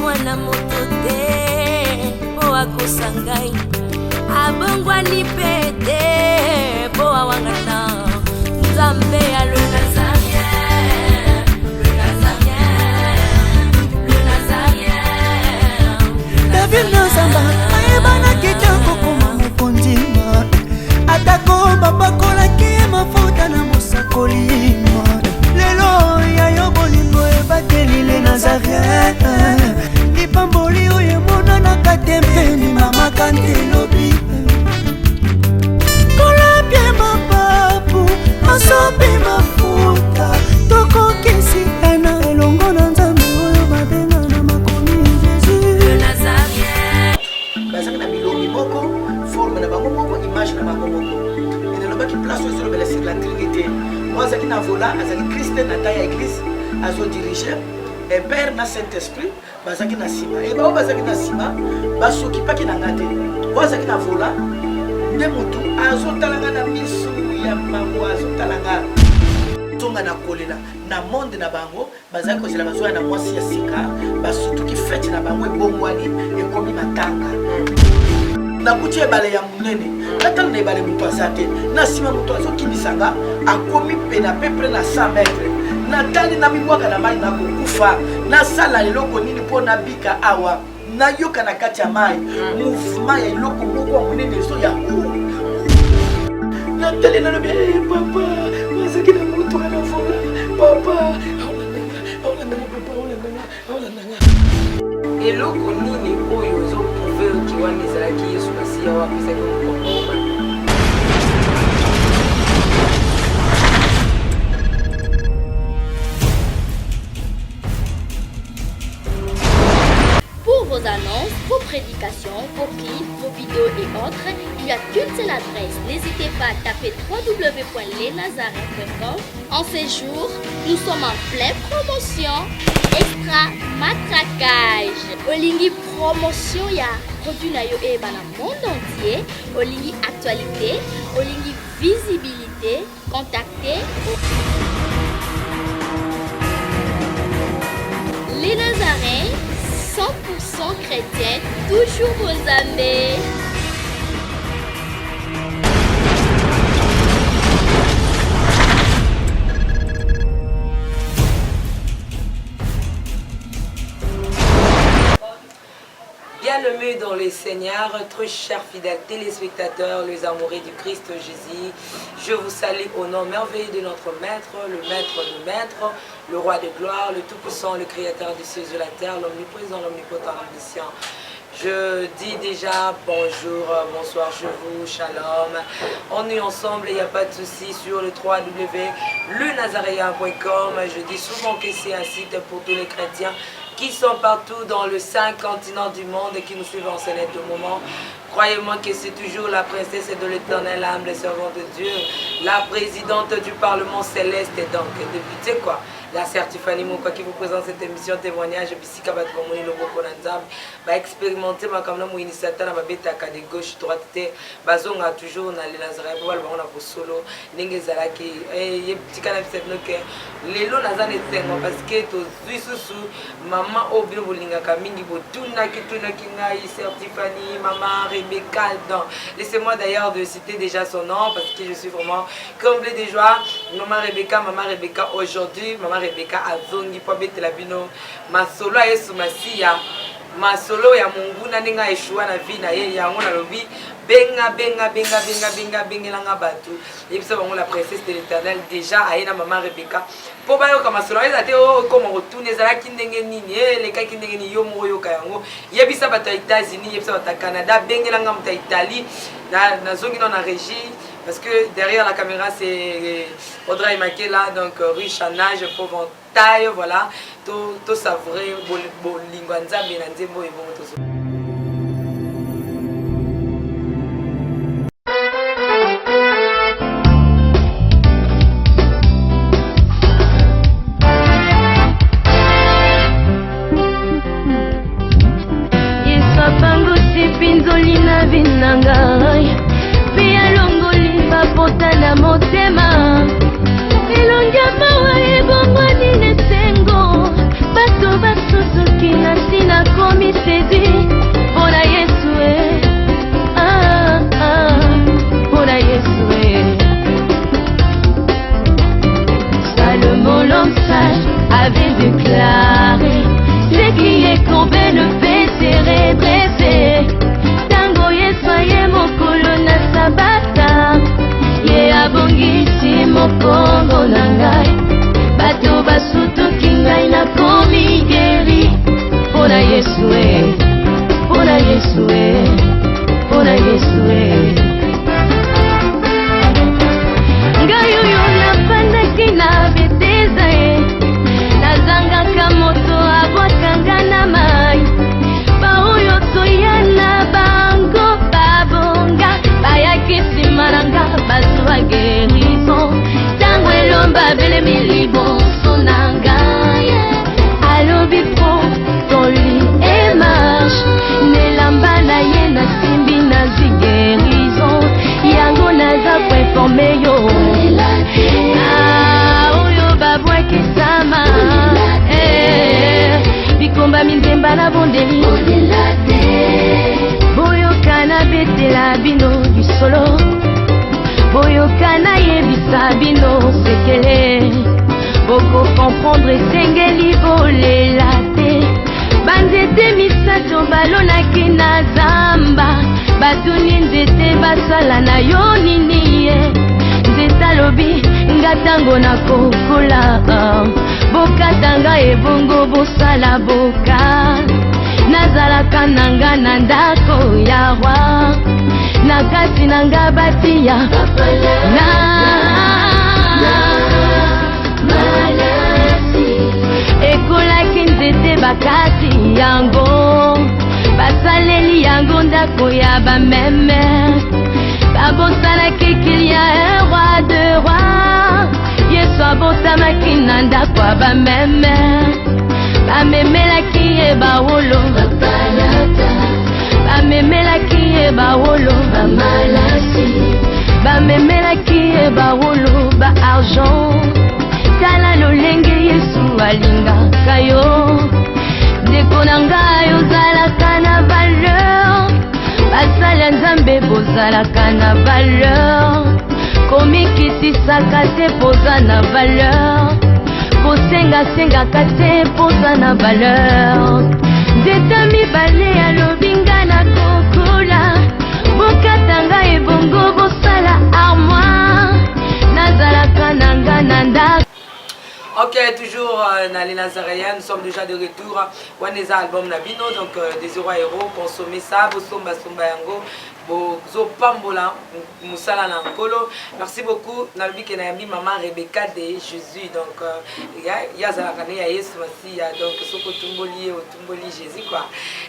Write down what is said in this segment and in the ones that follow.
Mwana moto te mpo akosa ngai, abongwani mpe te mpo awangana Nzambe ya le Nazarien, le Nazarien, le Nazarien. David Nazamba ayebanaki te kokoma mokonzi, atako bapakolaki ye mafuta na mosakoli. Lelo ya yo bolingo ebateli le Nazarien, lipamboli oyo emonanaka te mpe ndimamaka nte lobi. Kolapie mapapu asopi mafuta, tokokisi ena elongo na Nzambe oyo babenga na makomi Jésus. Le Nazarien. Bazalaki na bilongi moko, forme na bango moko, image na bango moko. E nalobaki place oyo ezolobela sur la Trinité. Oyo azalaki na vola azalaki Christ na ta ya église, azodirige e Père na Saint Esprit bazalaki na nsima. E bango bazalaki na nsima, basokipaki na nga te. Oyo azalaki na vola nde motu azotala nga na misu ya mawa, azotala nga tonga na kolela na monde na bango. Bazali kozela bazoya na mwasi ya sika, basutuki fete na bango ebongwani ekomi matanga. Nakuti ebale ya monene, natala na ebale moto aza te. Na nsima moto azokimisa nga, akomi pene à peu près na 100 mètre. Natali, namibwaka na mai, nakokufa. Nasala eloko nini mpo nabika awa? Nayoka na kati ya mai mouvement ya eloko moko ya monene ezoya. Natali, nalobi: "Eh, papa azalaki na motuka na vola. Papa aolandanga, aolandanga, papa aolandanga, aolandanga." Eloko nini oyo ezoprouver que wana ezalaki Yesu Masiya oyo apesaki mokongo obanda? Pour vos annonces, vos prédications, vos clips, vos vidéos et autres, il n'y a qu'une seule adresse. N'hésitez pas à taper www.lesnazareth.com. En ces jours, nous sommes en pleine promotion. Extra matraquage. Olingi promotion ya produit na yo et na monde entier. Olingi actualité, olingi visibilité, contactez Les Nazaréens, 100% chrétiens, toujours vos amis. Bien-aimés dans le Seigneur, très chers fidèles téléspectateurs, les amoureux du Christ Jésus, je vous salue au nom merveilleux de notre Maître, le Maître de Maîtres, le Roi de gloire, le Tout-Puissant, le Créateur du ciel et de la terre, l'Omniprésent, l'Omnipotent, l'Omniscient. Je dis déjà bonjour, bonsoir, je vous, shalom. On est ensemble, il n'y a pas de souci sur le www.lenazaréen.com. Je dis souvent que c'est un site pour tous les chrétiens qui sont partout dans le cinq continents du monde et qui nous suivent en ce net moment. Croyez-moi que c'est toujours la princesse de l'Éternel, humble servante de Dieu, la présidente du Parlement céleste, et donc député quoi. La sœur Tiffany Mokwa qui vous présente cette émission témoignage, bisika bato bamoni loboko na Nzambe, ba expérimenter makambo na moyini Satana, babetaka de gauche droite te, bazonga toujours na le Nazareth po baloba ngo na bosolo ndenge ezalaki. Ye tika na bisa bino ke lelo naza na esengo parce que tozwi susu mama oyo bino bolingaka mingi, botunaki tunaki ngai, sœur Tiffany, mama Rebecca. Donc laissez-moi d'ailleurs de citer déjà son nom parce que je suis vraiment comblé de joie. Mama Rebecca, mama Rebecca, aujourd'hui mama Rebecca azongi po abetela bino masolo ya Yesu Masiya, masolo ya monguna ndenge aéchouer na vie na ye. Yango nalobi benga, benga, benga, benga, benga, bengelanga bato, yebisa bango la princesse de l'Éternel déjà aye na mama Rebecca mpo bayoka masolo. Eza te oyo okoma kotuna ezalaki ndenge nini, elekaki ndenge nini, yo moko oyoka yango. Yebisa bato ya États-Unis, yebisa bato ya Canada, bengelanga moto ya Italie. Nazongi nano na régie parce que derrière la caméra, c'est Audrey Makela, donc riche en âge, pauvre en taille. Voilà, to to savourer bolingo ya Nzambe na nzembo oyo, ebongo tozo Yesu apangusi mpinzoli na vie na ngai mpe alongoli bapota na motema. Elongi ya mawa ebongwani na esengo, bato basusuki na ntina. sekele bokocomprendre esengeli bolela te banzete misato balonaki na zamba batuni nzete basala na yo nini ye nzete alobi nga ntango nakokola bokata nga ebongo bosala boka nazalaka na nga na ndako ya roi na kati na nga batia na ekolaki nzete bakati yango basaleli yango ndako ya bameme babosanaki qu'il y a un roi de roi yesu abotamaki na ndako ya bameme bamemelaki ye bawolo bamemelaki ye bawolo bamemelaki ye bawolo ba argent tala lolenge yesu alingaka yo ndeko na ngai ozalaka na valeur basali ya nzambe bozalaka na valeur komikitisaka te poza na valeur kosengasengaka te poza na valeur nzeta mibale alobi nga na kokola bokata ngai ebongo bosala armoire nazalaka na nga na ndako. Ok, toujours euh, dans les Nazaréens, nous sommes déjà de retour. Wana album na bino, donc euh, des héros héros, consommez ça, bosomba somba yango, bozo pambola musala na nkolo. Merci beaucoup. Nalobi ke nayambi maman Rebecca de Jésus. Donc euh, ya ya zalaka ne ya Yesu Masiya. Donc soko tumboli ye otumboli Jésus quoi.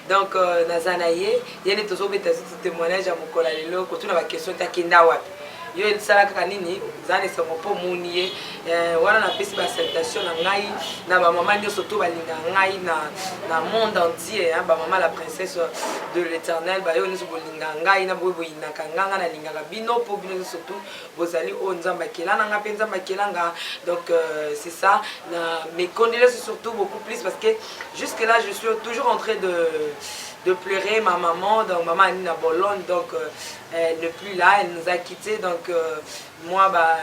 Donc euh, naza na ye, ye nde tozobeta susu témoignage ya mokolo ya lelo, kotuna ba question takenda wapi. Yo esala kaka nini oza na esengo mpo omoni ye eh, wana napesi basalutation na ngai na bamama nyonso to balinga ngai na, na monde entier hein, bamama la princesse de l'éternel bayo nyonso bolinga ngai na boye boyinaka nga nga nalingaka bino mpo bino nyonso tu bozali oyo nzambe akela na nga mpe nzambe akela nga. Donc euh, c'est ça na mes condoléances surtout beaucoup plus parce que jusque là je suis toujours en train de pleurer ma maman, donc maman Anina Bologne. Donc euh, elle n'est plus là, elle nous a quittés. Donc euh, moi bah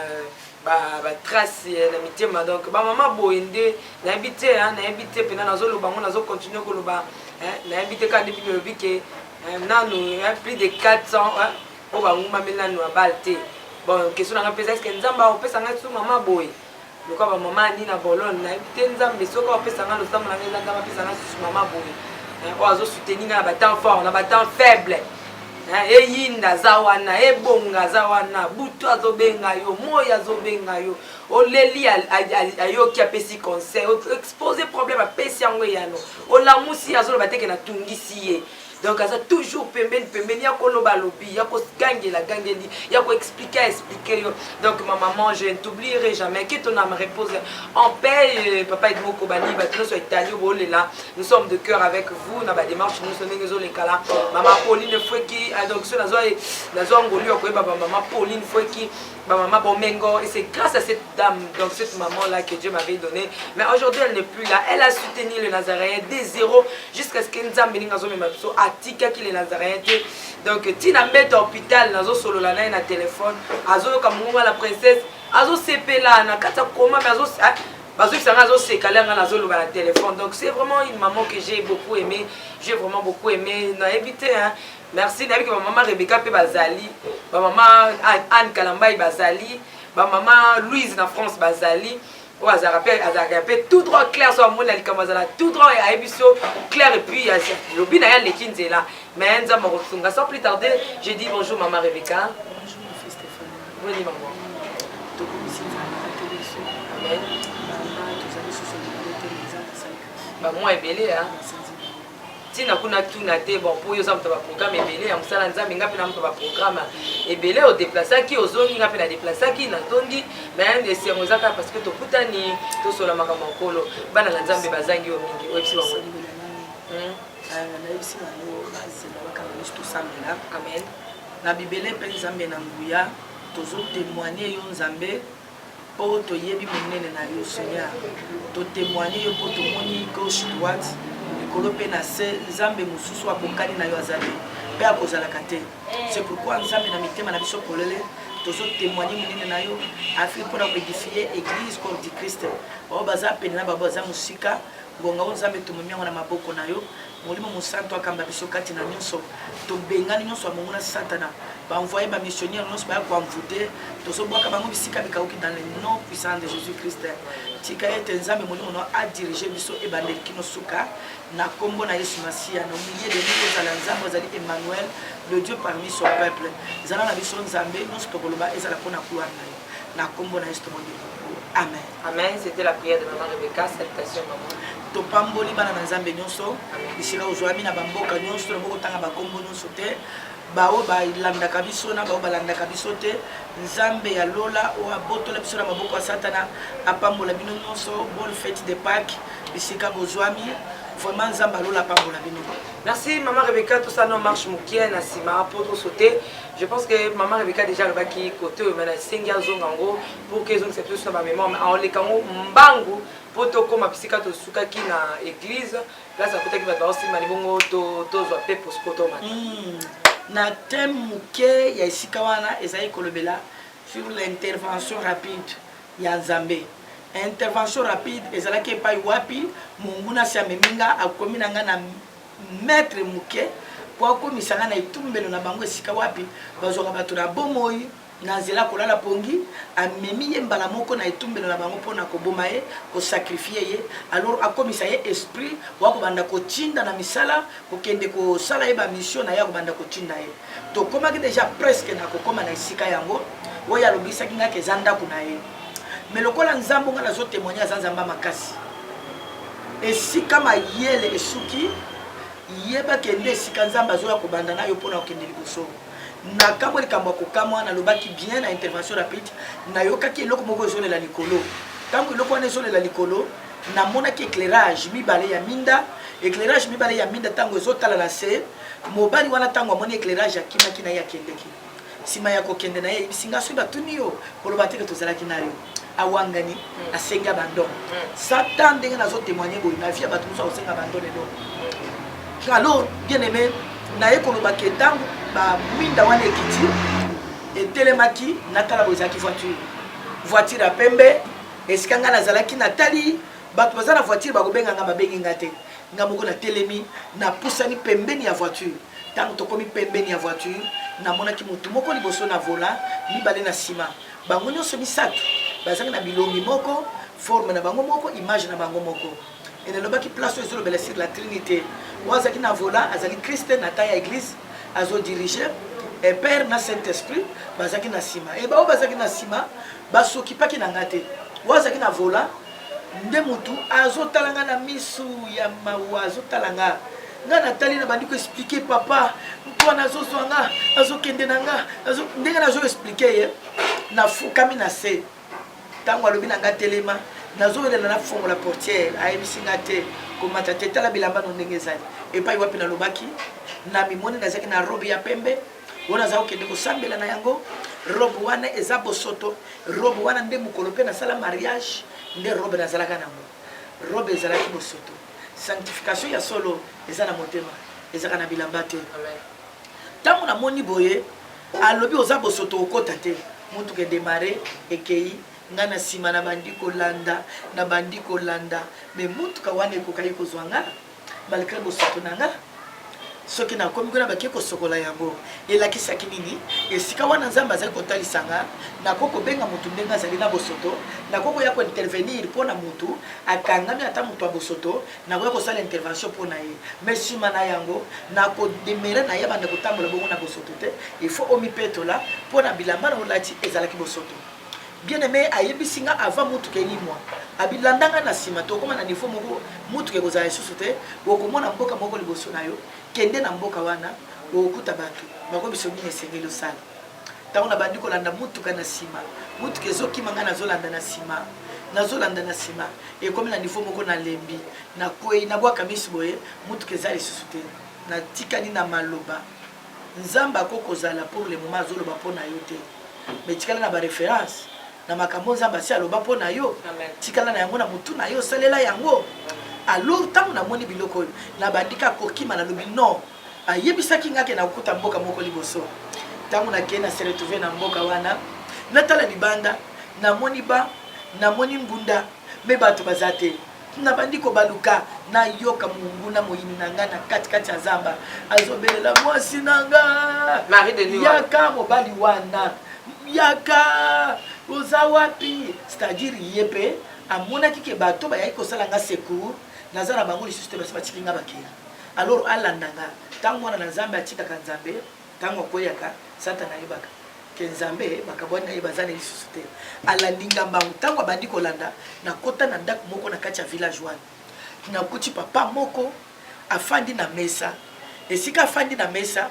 ba ba trace na mitema. Donc ba mama boye nde nayebi te, nayebi te mpena nazoloba yango, nazocontinue koloba, nayebi te kaka nde bible elobi ke nanu plus de 400 oyo bangumameli nanu ya bale te. Bon, question na ngai mpenza, est-ce Nzambe akopesa ngai su mama boye lokola bamama Anina Bolone? Nayebi te. Nzambe soki akopesa ngai, losambo na ngai eza Nzambe apesa ngai susu mama boye oyo azosoutenir ngai na batemps fort, na batemps faible. Eyinda aza wana, ebonga aza wana, butu azobenga yo, moi azobenga yo, oleli ayoki, apesi conseil, expose problème, apesi yango eyano, olamusi azoloba teke natungisi ye. Donc aza toujours pembeni pembeni ya koloba alobi, ya kogangela gangeli, ya koexpliquer expliquer yo. Donc ma maman, je ne t'oublierai jamais, que ton âme repose en paix. Papa Edmo Kobani, bato nyonso etali bolela, nous sommes de cœur avec vous na badémarche nyonso ndenge ezolekala. Mama Pauline Fweki, donc so nazwa ngolu ya koyeba bamama Pauline Fweki, bamama Bomengo, et c'est grâce à cette dame, donc cette maman là que Dieu m'avait donné. Mais aujourd'hui elle n'est plus là. Elle a soutenu le Nazaréen des zéro jusqu'à ce que Nzambe ndenge azomema biso, atikaki le Nazaréen te. Donc ntina mbeto hôpital, nazosolola na ye na téléphone, azoyoka mongongo la princesse, azosepela na kati ya koma, mais bazokisa nga, azoseka le nga nazoloba na téléphone. Donc c'est vraiment une maman que j'ai beaucoup aimé, j'ai vraiment beaucoup aimé. Nayebi te, hein. Merci. Nayebi ke bamama Rebeka mpe bazali, bamama Anne Kalambai bazali, bamama Louise na France bazali, oyo azalaka mpe, azalaka mpe tout droit, clair. So amoni na likambo, azala tout droit, ayebi so clair, et puis lobi na ye aleki nzela. Mais Nzambe akosunga. Sans plus tarder, je dis bonjour maman Rebecca. Bonjour ma fille Stéphanie. Boni maman? Tokomisi Nzambe ateli biso. Amen. Banda tozali susu libele te, eza 5 Bamwa ebele basanzi. Ntina kuna tuna te. Bon, mpo oyo oza moto ya baprogramme ebele ya mosala Nzambe, nga mpe na moto ya baprogramme ebele. Odeplasaki, ozongi, nga mpe na deplasaki, nazongi. Mais esengo eza kaka parce que tokutani, tosola makambo ya Nkolo. Bana na Nzambe bazangi yo mingi, oyebisi bango? Basambela nani? Nayebisi bango bazela, bakanga miso, tosambela. Amen. Na bibele mpe Nzambe na nguya, tozotémoigne yo Nzambe mpo toyebi monene na yo. Seigneur, totémoigne yo mpo tomoni gauche, droite, likolo mpe na se, Nzambe mosusu akokani na yo aza te mpe akozalaka te. C'est pourquoi Nzambe, na mitema na biso polele, Tozo témoigner monene na yo afin mpo na koedifie église corps du Christ. Baoyo baza pene na baoyo baza mosika, ngonga oyo Nzambe tomemi yango na maboko na yo. Molimo Mosantu akamba biso kati na nyonso. Tobengani nyonso ya monguna Satana, ba envoyer ba missionnaires nyonso baya ko envoûter, tozobwaka bango bisika bikauki dans le nom puissant de Jésus Christ. Tika ete Nzambe Molimo na yo a diriger biso ebandeli kino suka na kombo na Yesu Masiya. Na milieu de nous ozala Nzambe ozali Emmanuel, le Dieu parmi son peuple. Zala na biso Nzambe, nyonso tokoloba ezala mpo na gloire na yo. Na kombo na Yesu tobondeli. Amen. Amen. C'était la prière de maman Rebecca. Salutations maman. Topamboli bana na Nzambe nyonso bisika ozwami na bamboka nyonso, na bokotanga bakombo nyonso te, baoyo balandaka biso na baoyo balandaka biso te. Nzambe ya lola oyo abotola biso na maboko ya Satana apambola bino nyonso. Bonne fête de Pâques bisika bozwami. Vraiment Nzambe ya lola apambola bino. Merci maman Rebecca, tout ça non marche mokie na sima pour trop sauter. Je pense que maman Rebecca déjà alobaki côté oyo mais nasengi azonga yango pour que ezongisa biso na ba mémoire mais aoleka yango mbangu mpo tokóma bisika tosukaki na église place akutaki bato baosimba libongo tozwa mpe pospo tomata. Na thème moke ya esika wana ezali kolobela sur l'intervention rapide ya Nzambe. Intervention rapide ezalaki epai wapi monguna asi amemi nga, akomi na nga na mètre moke mpo akomisa nga na etumbelo na bango esika wapi bazwaka bato na bomoi na nzela kolala pongi. Amemi ye mbala moko na etumbelo na bango mpo na koboma ye, kosacrifier ye. Alors akomisa ye esprit wa kobanda kotinda na misala, kokende kosala ye bamission na ye, akobanda kotinda ye. Tokomaki deja presque na kokoma na esika yango oyo alobisaki ngaki eza ndako na ye. Me lokola Nzambe nga nazotémoigne aza Nzambe ya makasi, esika mayele esuki, yeba kende esika Nzambe azoya kobanda na yo mpona kokende liboso. Nakamwa likambo ya kokamwa, nalobaki bien na intervention rapide, nayokaki eloko moko ezolela likolo. Ntango eloko wana ezolela likolo, namonaki éclairage mibale ya minda, éclairage mibale ya minda. Ntango ezotala na se, mobali wana ntango amoni éclairage akimaki na ye, akendeki. Nsima ya kokende na ye, ayebisi nga: soki batuni yo, koloba teke tozalaki na yo. Awangani, asengi abandon. Satan, ndenge nazotémoigne boye na vie ya bato mosusu, akosenga abandon lelo. Alors bien aimé, naye koloba ke ntango baminda wana ekiti, etelemaki, natala boye, ezalaki voiture, voiture ya pembe. Esika ngai nazalaki, natali bato baza na voiture, bakobenga nga, babengi nga te. Nga moko natelemi, napusani pembeni ya voiture. Ntango tokomi pembeni ya voiture, namonaki motu moko liboso na volant, mibale na nsima. Bango nyonso misato bazalaki na bilongi moko, forme na bango moko, image na bango moko. E nalobaki place oyo ezolobela sur la Trinité. Oyo azalaki na volant azali Christ na temps ya église, azodirige e Père na Saint Esprit bazalaki na nsima. E baoyo bazalaki na nsima basokipaki na nga te. Oyo azalaki na volant nde motu azotala nga na misu ya mawa, azotala nga. Nga natali, na bandi koexpliquer: papa, motu wana azozwa nga, azokende na nga. Ndenge nazoexpliquer ye, nafukami na se. Ntango alobi na nga telema, nazowelela nafongola portière, ayebisi nga te, komata te, tala bilamba no ndenge ezali. Epai wapi nalobaki, na mimoni nazalaki na robe ya pembe oyo naza kokende kosambela na yango. Robe wana eza bosoto. Robe wana nde mokolo mpe nasala mariage, nde robe nazalaka nango. Robe ezalaki bosoto. Sanctification ya solo eza na motema, ezalaka na bilamba te. Ntango namoni boye, alobi: oza bosoto, okota te. Motuka edémarrer, ekei. Ngai na nsima na bandi kolanda, na bandi kolanda, me motuka wana ekokaki kozwa nga malgré bosoto na nga. Soki nakomi kuna, bake kosokola yango. Elakisaki nini? Esika wana Nzambe azali kotalisa nga, nakoki kobenga motu ndenge azali na bosoto, nakoki koya kointervenir mpo na motu akangami, ata moto ya bosoto, nakoya kosala intervention mpo na ye. Mais nsima na yango, nakodemere na ye banda kotambola bongo na bosoto te. Il faut omipetola mpo na bilamba na olati ezalaki bosoto. Bien aimé, ayebisi nga avant mutuka elimwa, abilanda nga na nsima, tokóma na niveau moko mutuka ekozala lisusu te, okomona mboka moko liboso na yo, kende na mboka wana, okokuta bato bakobiso nini esengeli osala. Ntango nabandi kolanda mutuka na nsima, mutuka ezokima, ngai nazolanda na nsima, nazolanda na nsima, ekomi na niveau moko nalembi, nakwei, nabwaka miso boye, mutuka eza lisusu te. Natikali na maloba. Nzambe akoki kozala pour le moment azoloba mpo na yo te, mais tikala na baréférence na makambo Nzambe asi aloba mpo na yo. Tikala na yango na motu na yo, osalela yango. Alors ntango namoni biloko oyo, nabandi kaka kokima. Nalobi non, ayebisaki nga ke nakokuta mboka moko liboso. Ntango nakei, na se retrouve na mboka wana. Natala libanda, namoni ba, namoni ngunda, me bato baza te. Nabandi kobaluka, nayoka monguna moyini na nga na katikati ya zamba azobelela mwasi na nga, yaka mobali wana, yaka oza wapi? C'est-à-dire ye mpe amonaki ke bato bayaki kosala nga secours, naza na bango lisusu te, basi batiki nga bakei. Alors alanda nga. Ntango mwana na Nzambe atikaka Nzambe, ntango akweyaka, Satana ayebaka ke Nzambe bakabwani na ye, baza na lisusu te. Alandi nga mbangu. Ntango abandi kolanda, nakota na ndako moko na kati ya village wana, nakuti papa moko afandi na mesa. Esika afandi na mesa,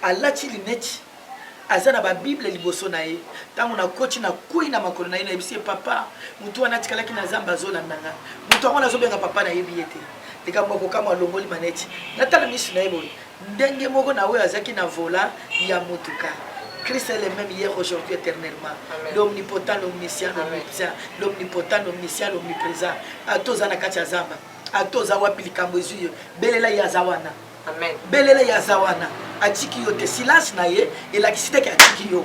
alati lineti, aza na babible liboso na ye. Ntango nakoti, nakwei na makolo na ye, nayebisi ye: "Papa, motu wana atikalaki na zamba azolanda nga." Motu yango nazobenga papa, nayebi ye te. Likambo ya kokamwa, alongoli maneti, natala misu na ye boye, ndenge moko na oyo azalaki na volant ya motuka. Christ est le même hier, aujourd'hui, éternellement. L'omnipotent, l'omniscient, l'omniprésent, l'omnipotent, l'omniscient, l'omniprésent. Ata oza na kati ya zamba, ata oza wapi, likambo ezwi yo, belela ye, aza wana. Amen. Belela ye, aza wana, atiki yo te. Silence na ye elakisi te ke atiki yo.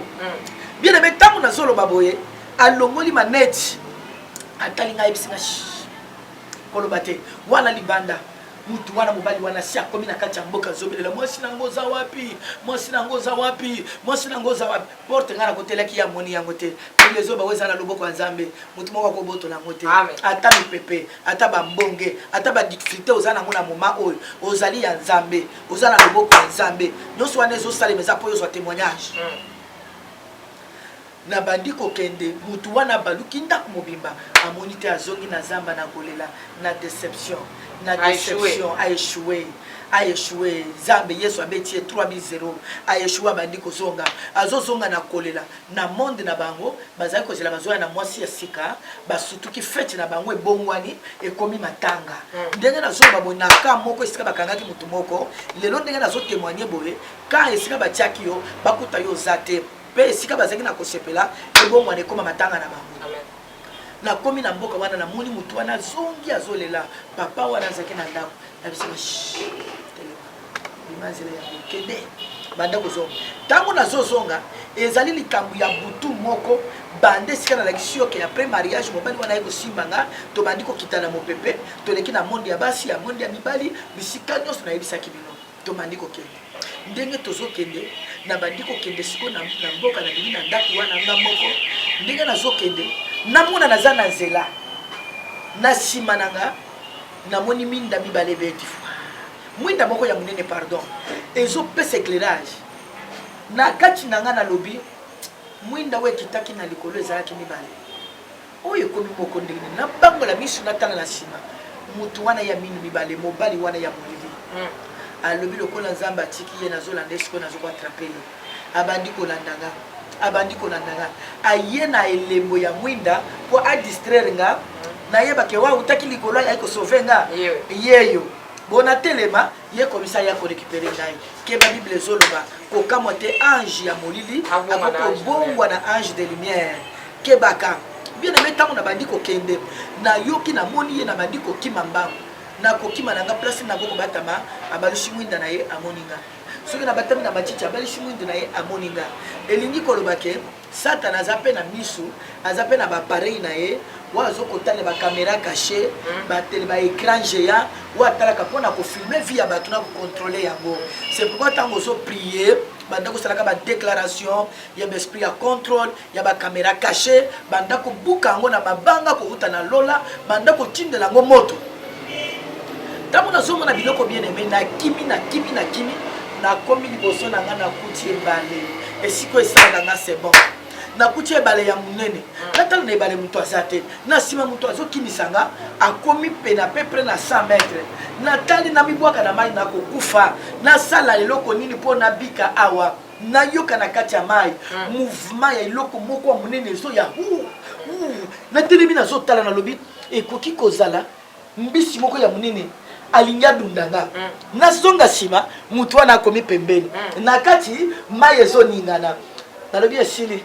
Bien aimé, ntango nazoloba boye, alongoli maneti, atali ngai, ayebisi nga: "Koloba te wana libanda." Mutu wana, mobali wana, si akomi na kati ya mboka, azobelela: "Mwasi nango oza wapi? Mwasi nango oza wapi? Mwasi nango oza wapi?" Porte ngai nakotelaki ye, amoni yango te. Biblia ezoba oyo eza na loboko ya Nzambe, motu moko akobotola yango te. Ata mipepe, ata bambonge, ata badifficulté oza nango na moma oyo, ozali ya Nzambe, oza na loboko ya Nzambe. Nyonso wana ezosalema eza mpo ozwa témoignage. Nabandi kokende, mutu wana baluki ndako mobimba, amoni te, azongi na zamba na kolela, na déception, na déception. Aéchoué, aéchoué. Nzambe Yesu abeti ye 3 0, aéchoué. Abandi kozonga, azozonga na kolela. Na monde na bango bazali kozela, bazoya na mwasi ya sika, basutuki, fête na bango ebongwani, ekomi matanga. Ndenge nazoloba boye, na ka moko esika bakangaki motu moko lelo, ndenge nazotémoigne boye, ka esika batiaki yo, bakuta yo oza te, mpe esika bazalaki na kosepela ebongwana, ekóma matanga na bango. Nakomi na mboka wana, namoni motu wana azongi, azolela. Papa wana azalaki na ndako, nabisaka: "Telema, bima nzela ya kokende." Banda kozonga, ntango nazozonga, ezali likambo ya butu moko. Banda esika nalakisi yo ke après mariage, mobali wana aye kosimba nga, tobandi kokita na mopepe, toleki na monde ya basi, ya monde ya mibali, bisika nyonso nayebisaki bino. Tobandi kokende, ndenge tozokende, nabandi kokende sikoyo na mboka, nabimi na ndako wana nga moko. Ndenge nazokende, namona naza na nzela, na nsima na nga namoni minda mibale ebeti, mwinda moko ya monene, pardon, ezopesa éclairage na kati na nga. Nalobi: "Mwinda oyo ekitaki na likolo ezalaki mibale, oyo ekomi moko, ndenge nini?" Nabangola miso, natala na nsima, motu wana ya minu mibale, mobali wana ya molili. Alobi lokola Nzambe atiki ye, nazolanda ye sikoyo, nazokoattraper ye. Abandi kolanda nga, abandi kolanda nga, aye na elembo ya mwinda mpo adistraire nga, nayebake wa utaki likolo, ayaki kosauver nga. Yeyo bona telema, ye komisa ya korécupérer ngai. Keba, Bible ezoloba, kokamwa te, ange ya molili akokobongwa na ange de lumière. Kebaka, bien aimé. Ntango nabandi kokende, nayoki, namoni ye, nabandi kokima mbangu. Nakokima na nga, place nako kobatama, abalusi mwinda na ye, amoni nga. Soki nabatami na matiti, abalisi mwindu na ye, amoni nga. Elingi koloba ke Satana aza mpe na misu, aza mpe na baappareil na ye oyo azokotala, bacaméra caché, batele, baécran géant oyo atalaka mpona kofilmer vie ya bato na kocontrôler yango. C'est pourquoi ntango ozoprier, banda kosalaka badéclaration ya baesprit ya contrôle ya bacaméra caché, banda kobuka yango na mabanga kouta na lola, banda kotindela yango moto. Ntango nazomona biloko, bien aimé, nakimi, nakimi, nakimi, nakomi liboso na nga, nakuti ebale. Esika oyo esalaka nga, c'est bon, nakuti ebale ya monene. Natala na ebale, moto aza te. Na nsima, moto azokimisa nga, akomi pene à peu près na 100 mètre. Natali, namibwaka na mai, nakokufa. Nasala eloko nini mpo nabika awa? Nayoka na kati ya mai mouvement ya eloko moko ya monene ezoya. Natelemi, nazotala, nalobi: "Ekoki kozala mbisi moko ya monene alingi adunda nga." Nazonga nsima, motu wana akomi pembeni, na kati mai ezoningana. Nalobi: "Esili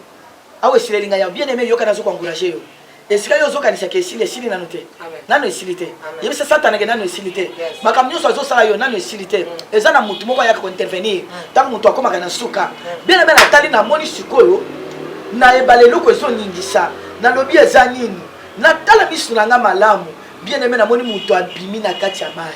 awa, esileli ngai." Ya bien aimé, yoka, nazokoencourager yo. Esika yo ozokanisaka esili, esili nano te. Nano esili te. Yebisa Satana ke nano esili te. Makambo nyonso azosala yo, nano esili te. Eza na motu moko ayaka kointervenir ntango moto akomaka na suka. Bien aimé, natali, namoni sikoyo Na ebale eloko ezoningisa. Nalobi eza nini? Natala miso na nga malamu. Bien aime, namoni moto abimi na kati ya mai.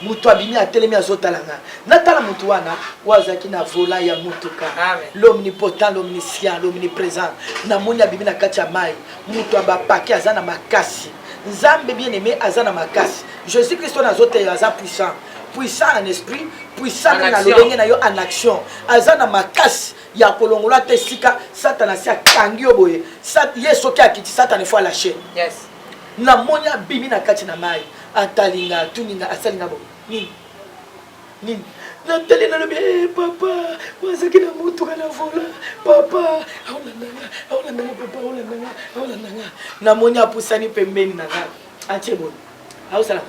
Moto abimi, atelemi, azotala nga. Natala moto wana oyo azalaki na volant ya motuka. L'omnipotent, l'omniscient, l'omniprésent. Namoni abimi na kati ya mai. Moto ya bapake aza na makasi. Nzambe bien aime aza na makasi. Jésus Christ oyo nazoteya aza puissant. Puissant en esprit, puissant na lolenge na yo en action. Aza na makasi ya kolongola ata esika Satana asi akangi yo boye. Ye soki akiti, Satana ifo alache. Yes. Namoni abimi na kati na mai, atali nga, atuni nga, asali nga boye nini nini. Natali, nalobi eh, papa wazaki na motuka na vola, papa aolanda nga, aolanda nga, papa aolanda nga, aolanda nga. Namoni apusani pembeni na nga, atie boye, aosalaka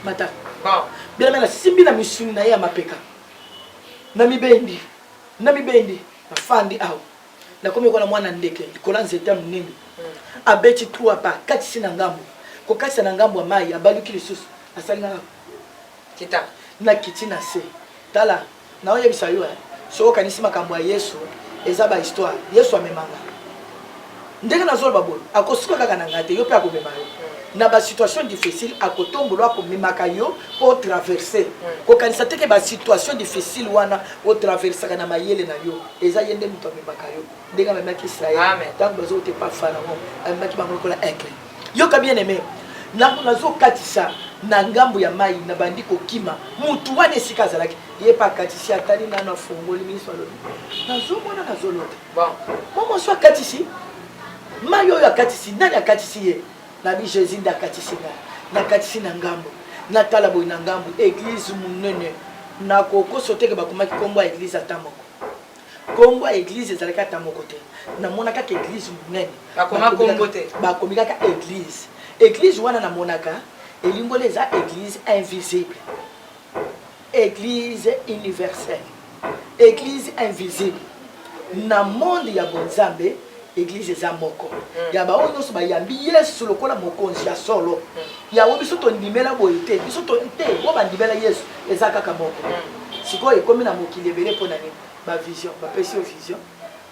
mata bon. Bien, nasimbi na misuni na ye ya mapeka, na mibendi, na mibendi, nafandi awa, nakomi lokola mwana ndeke likolo ya nzete ya monene. Abeti trois pas, katisi na ngambo, kokatisa na ngambo ya mai, abaluki lisusu, asali nga kita. Nakiti na se. Tala, naoyebisa yo, soki okanisi makambo ya Yesu eza ba histoire, Yesu amemanga ndenge nazoloba boye, akosuka kaka na ngai te, yo mpe akomema yo na basituation difficile, akotombola, akomemaka yo mpo otraverse. Kokanisa te ke basituation difficile wana otraversaka na mayele na yo. Eza ye nde moto amemaka yo, ndenge amemaki Israel ntango bazokota epa Pharaon, amemaki bango lokola aigle. Yoka, bien aimé, nazokatisa na ngambo ya mai, nabandi kokima. Mutu wana esika azalaki, ye mpe akatisi, atali nano, afongoli miso, alobi: nazomona, nazolota. Bon. Momoso akatisi mai oyo, akatisi nani? Akatisi ye. Nabi Jésus nde akatisi ngai. Nakatisi na ngambo, natala boye na ngambo, église monene. Nakokoso teke bakomaki nkombo ya église ata moko, nkombo ya église ezalaki ata moko te. Namona kaka église monene. Bakoma kombo te. Bakomi kaka église. Église wana namonaka elimboli eza église invisible, église universelle, église invisible na monde ya bonzambe. Église eza moko ya baoyo nyonso bayambi Yesu lokola mokonzi ya solo. Yango biso tondimela boye te, biso te oyo bandimela Yesu eza kaka moko. Sikoyo ekomi na mokili ebele mpo na nini? Bavision, bapesi yo vision,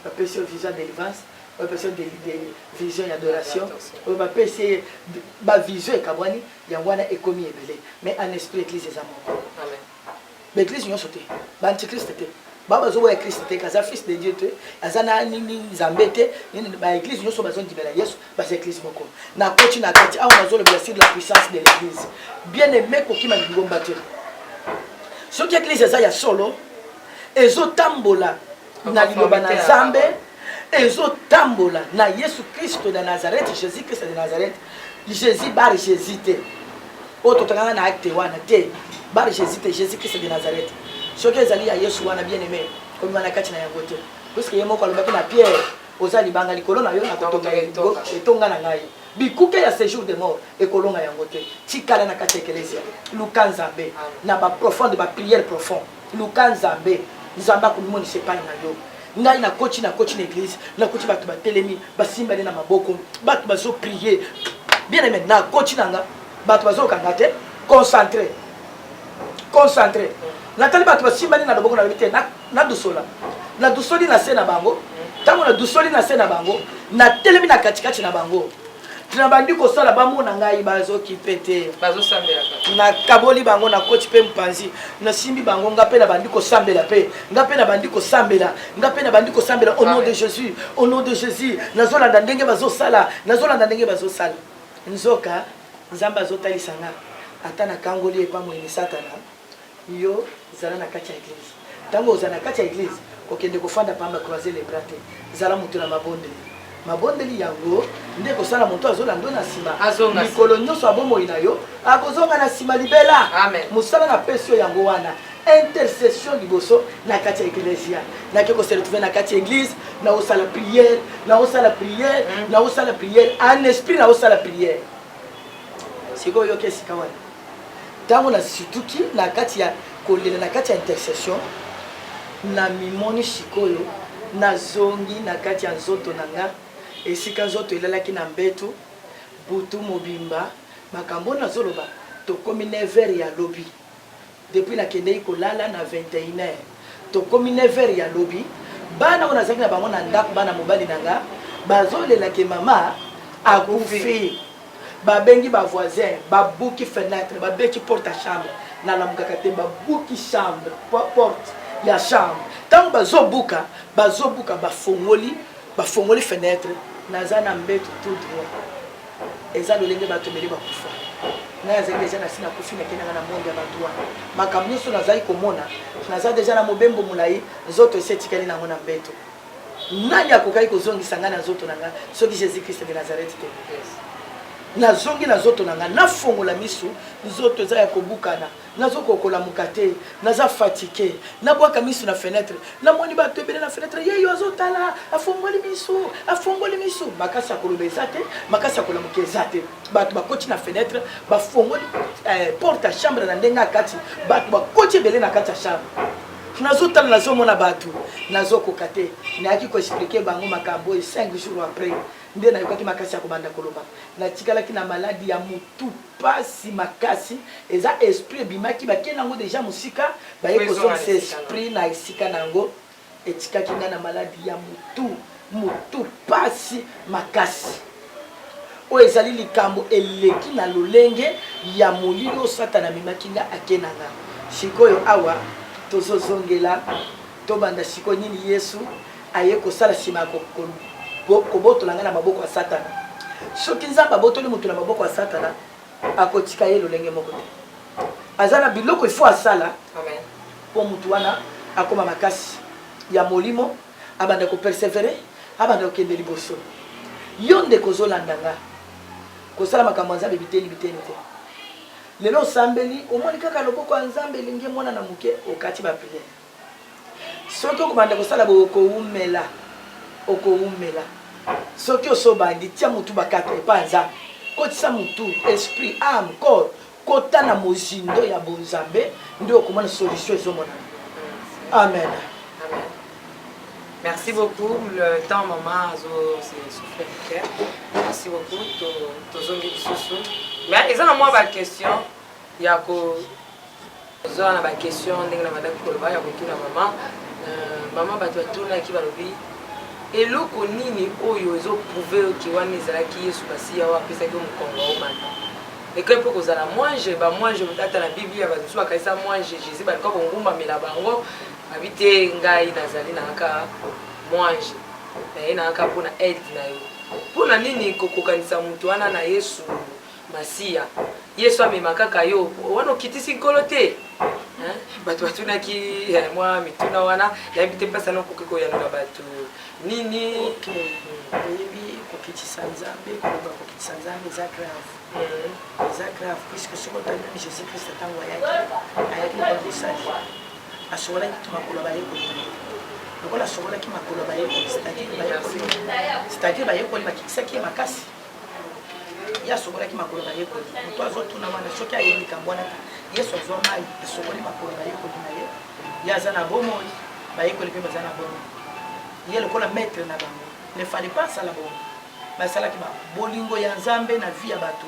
bapesi yo vision ya délivrance, bapesi yo vision ya adoration, oyo bapesi ye bavision, ekabwani. Yango wana ekomi ebele, mais en esprit église eza moko. Amen. Baeglise nyonso te, baantichrist te, ba bazoboya Christ te, aza fils de Dieu te, aza na nini, Nzambe te. Nini, baeglise nyonso bazondimela Yesu, baza église moko. Nakoti na kati awa, nazolobela sur la puissance de l'église. Bien aimé, kokima lingomba te. Soki église eza ya solo, ezotambola na liloba na Nzambe, ezotambola na Yesu Kristo na Nazareth, Jésus Christ de Nazareth, Jésus bar Jésus te oyo totangaka na acte wana te, bar Jésus te, Jésus Christ de Nazareth. Soki ezali ya Yesu wana, bien aimé, komima na kati na yango te, puisque ye moko alobaki na Pierre: oza libanga, likolo na yo nakotonga etonga na ngai, bikuke ya séjour de mort ekolonga yango te. Tikala na kati ya ekelesia, luka Nzambe na baprofonde, baprière profond. Luka Nzambe, Nzambe akomimonisa epai na yo. Ngai nakoti, nakoti na église, nakoti bato batelemi, basimbani na maboko, bato bazoprie. Bien aimé, nakoti na nga, bato bazokanga te, concentré, concentré. Natali bato basimbani na loboko, nalobi te, nadusola, nadusoli na se na bango. Ntango nadusoli na se na bango, natelemi na katikati na bango, nabandi kosala, bamona ngai, bazokipe te. Bazosambelaka. Nakaboli bango, nakoti mpe mopanzi, nasimbi bango, nga mpe nabandi kosambela, mpe nga mpe nabandi kosambela, nga mpe nabandi kosambela au nom de Jésus, au nom de Jésus. Nazolanda ndenge bazosala, nazolanda ndenge bazosala. Nzoka Nzambe azotalisa nga, ata nakangoli epa moyini Satana, yo zala na kati ya église. Ntango ozala na kati ya église, kokende kofanda pamba, croiser les bras te. Zala moto na mabondeli. Mabondeli yango nde kosala moto azolanda na nsima. Azonga. Mikolo nyonso ya bomoi na yo, akozonga na nsima libela. Amen. Mosala napesi yo yango wana, intercession liboso na kati ya eklesia. Nake kose retrouve na kati ya église, naosala prière, naosala prière, naosala prière en esprit, naosala prière. Sikoyo oyoki esika wana, ntango nasituki na kati ya kolela, na kati ya intercession, na mimoni sikoyo nazongi na kati ya nzoto na nga, esika nzoto elalaki na mbeto butu mobimba. Makambo oyo nazoloba, tokomi 9 heures ya lobi. Depuis nakendeki kolala na 21 heures, tokomi 9 heures ya lobi. Bana oyo nazalaki na bango na ndako, bana mobali na nga, bazolela ke mama akufi. Babengi ba voisin, babuki fenetre, babeti porte ya chambre, nalamukaka te, babuki chambre, porte ya chambre. Ntango bazobuka, bazobuka, bafongoli, bafongoli fenetre, naza na mbeto tout droit. Eza lolenge bato ebele bakufa. Ngai azali deja nasi nakufi, nakendaka na monde ya bato wana. Makambo nyonso nazali komona, naza deja na mobembo molai, nzoto esi etikali nango na mbeto. Nani akokaki kozongisa ngai na nzoto na ngai soki Jesus Christ de Nazareth te? Nazongi na nzoto na ngai, nafongola misu, nzoto eza ya kobukana, nazokoka kolamuka te, naza fatigue, nabwaka misu na fenetre, namoni bato ebele na fenetre, yeyo azotala, afongoli misu, afongoli misu, makasi ya koloba eza te, makasi ya kolamuka eza te. Bato bakoti na fenetre, bafongoli porte ya chambre na ndenge ya kati, bato bakoti ebele na kati ya chambre. Nazotala, nazomona bato, nazokoka te. Nayaki koexplike bango makambo oyo 5 jours après nde nayokaki makasi ya kobanda koloba. Natikalaki na maladi ya mutu pasi makasi, eza esprit ebimaki, bakei nango deja mosika, baye kozongisa esprit na esika na yango. Etikaki ngai na maladi ya mutu, mutu pasi makasi. Oyo ezali likambo eleki na lolenge ya molili oyo Satana amemaki ngai ake na ngai. Sikoyo awa tozozongela, tobanda sikoyo nini Yesu aye kosala nsima ya kobotola ngai na maboko ya Satana. Soki Nzambe abotoli moto na maboko ya Satana, akotika ye lolenge moko te. Aza na biloko il faut asala mpo moto wana akoma makasi ya molimo, abanda koperseverer, abanda kokende liboso. Yo ndeko ozolanda nga, kosala makambo ya Nzambe biteni biteni te. Lelo osambeli, omoni kaka loboko ya Nzambe elingi emonana moke, okati ba prière. Soki okobanda kosala boye, okowumela, okowumela. Soki osi obandi, tia mutu bakata epai ya Nzambe, kotisa mutu, esprit, ame, corps, kota na mozindo ya bonzambe, nde okomona solution ezomonana. Amen. Amen. Merci beaucoup. Le temps, maman, azo souffler moke. Merci beaucoup. Tozongi lisusu. Mais eza na mwa ba question ya ko Oza na ba question ndenge na bandaki koloba ya kotuna mama. Mama bato batunaki balobi eloko nini oyo ezo prouver ke wana ezalaki Yesu Masiya oyo apesaki yo mokongo omata. Ekoki mpe kozala mwanje, ba mwanje ata na Biblia bato mosusu bakanisa mwanje Jesus baluka kongumbamela bango babi te ngai nazali na kaka mwanje naye na kaka mpo na aide na yo. Mpo na nini kokokanisa moto wana na Yesu Masiya? Yesu amema kaka yo wana okitisi Nkolo te? Hein? Bato batunaki mwa mituna wana, nayebi te mpasi wana okoki koyanola bato nini? Okay. Oyebi kokitisa Nzambe, koloba kokitisa Nzambe eza grave. Eza grave puisque soki otali meme Jésus Christ ntango ayaki, ayaki lokola mosali, asokolaki makolo ya bayekoli na ye. Lokola asokolaki makolo ya bayekoli, c'est-à-dire bayekoli bakitisaki ye makasi. Ye asokolaki makolo ya bayekoli. Moto azotuna wana soki ayebi likambo wana te. Yesu azwa mai, asokoli makolo ya bayekoli na ye. Ye aza na bomoi, bayekoli mpe baza na bomoi. Ye lokola maître na bango, ne fallait pas asala bongo. Basalaki ba bolingo ya Nzambe na vie ya bato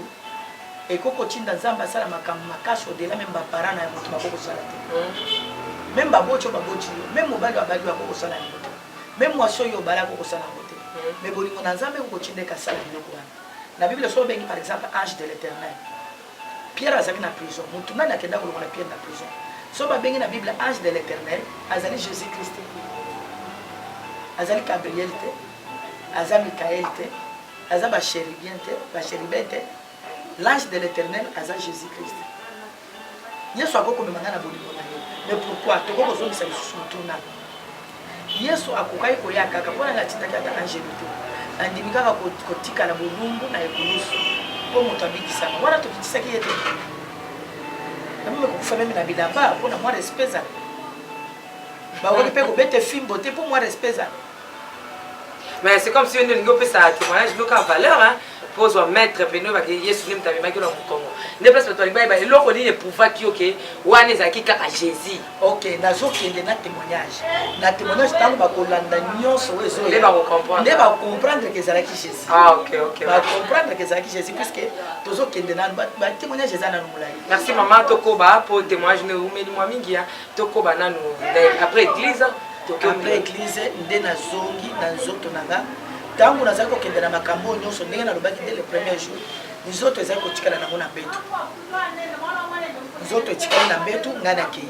ekoki kotinda Nzambe asala makambo makasi au-delà même ba parents na ya moto bakoki kosala te. Même baboti oyo baboti yo, même mobali oyo abali yo akoki kosala yango te. Même mwasi oyo obali akoki kosala yango te. Mais bolingo na Nzambe ekoki kotinda eke asala biloko wana. Na Bible soki obengi par exemple ange de l'Eternel, Pierre azalaki na prison, mutu nani akenda kolongola Pierre na prison? Soki babengi na Bible ange de l'Eternel, azali Jésus Christ te, azali Gabriel te, aza Michael te, aza ba chérubin te, ba chérubin te. L'ange de l'Eternel aza Jésus Christ. Yesu akoki komema ngai na bolingo na ye, mais pourquoi tokoki kozongisa lisusu motuna? Yesu akokaki koya kaka mpo nani atindaki ata angelu te? Andimi kaka kotikala bolumbu na ekulusu mpo moto abikisama. Wana tokitisaki ye te, nameme kokufa meme na bilamba mpo na mwa respect ezala. Bakoki mpe kobeta fimbo te mpo mwa respect ezala. Mais c'est comme si yo nde olingi opesa témoignage noka valeur, hein, mpo ozwa maître pene oyo bake Yesu nde moto amemaki yo na mokongo. Nde place bato balingi bayeba eloko nini eprouvaki yo ke wana ezalaki kaka Jésus. Ok, nazokende na témoignage. Na témoignage ntango bakolanda nyonso oyo ezoya, nde bakocomprendre. Nde bakocomprendre ke ezalaki Jésus. Ah, ok, ok. Bakocomprendre ke ezalaki Jésus puisque tozokende nanu ba témoignage eza nanu molai. Merci mama, tokoba po témoignage ne eumeli mwa mingi ya tokoba nanu après église. Après église nde nazongi na nzoto na nga. Ntango nazali kokende na makambo oyo nyonso, ndenge nalobaki nde le premier jour, nzoto ezali kotikala nango na mbeto. Nzoto etikali na mbeto, ngai nakei.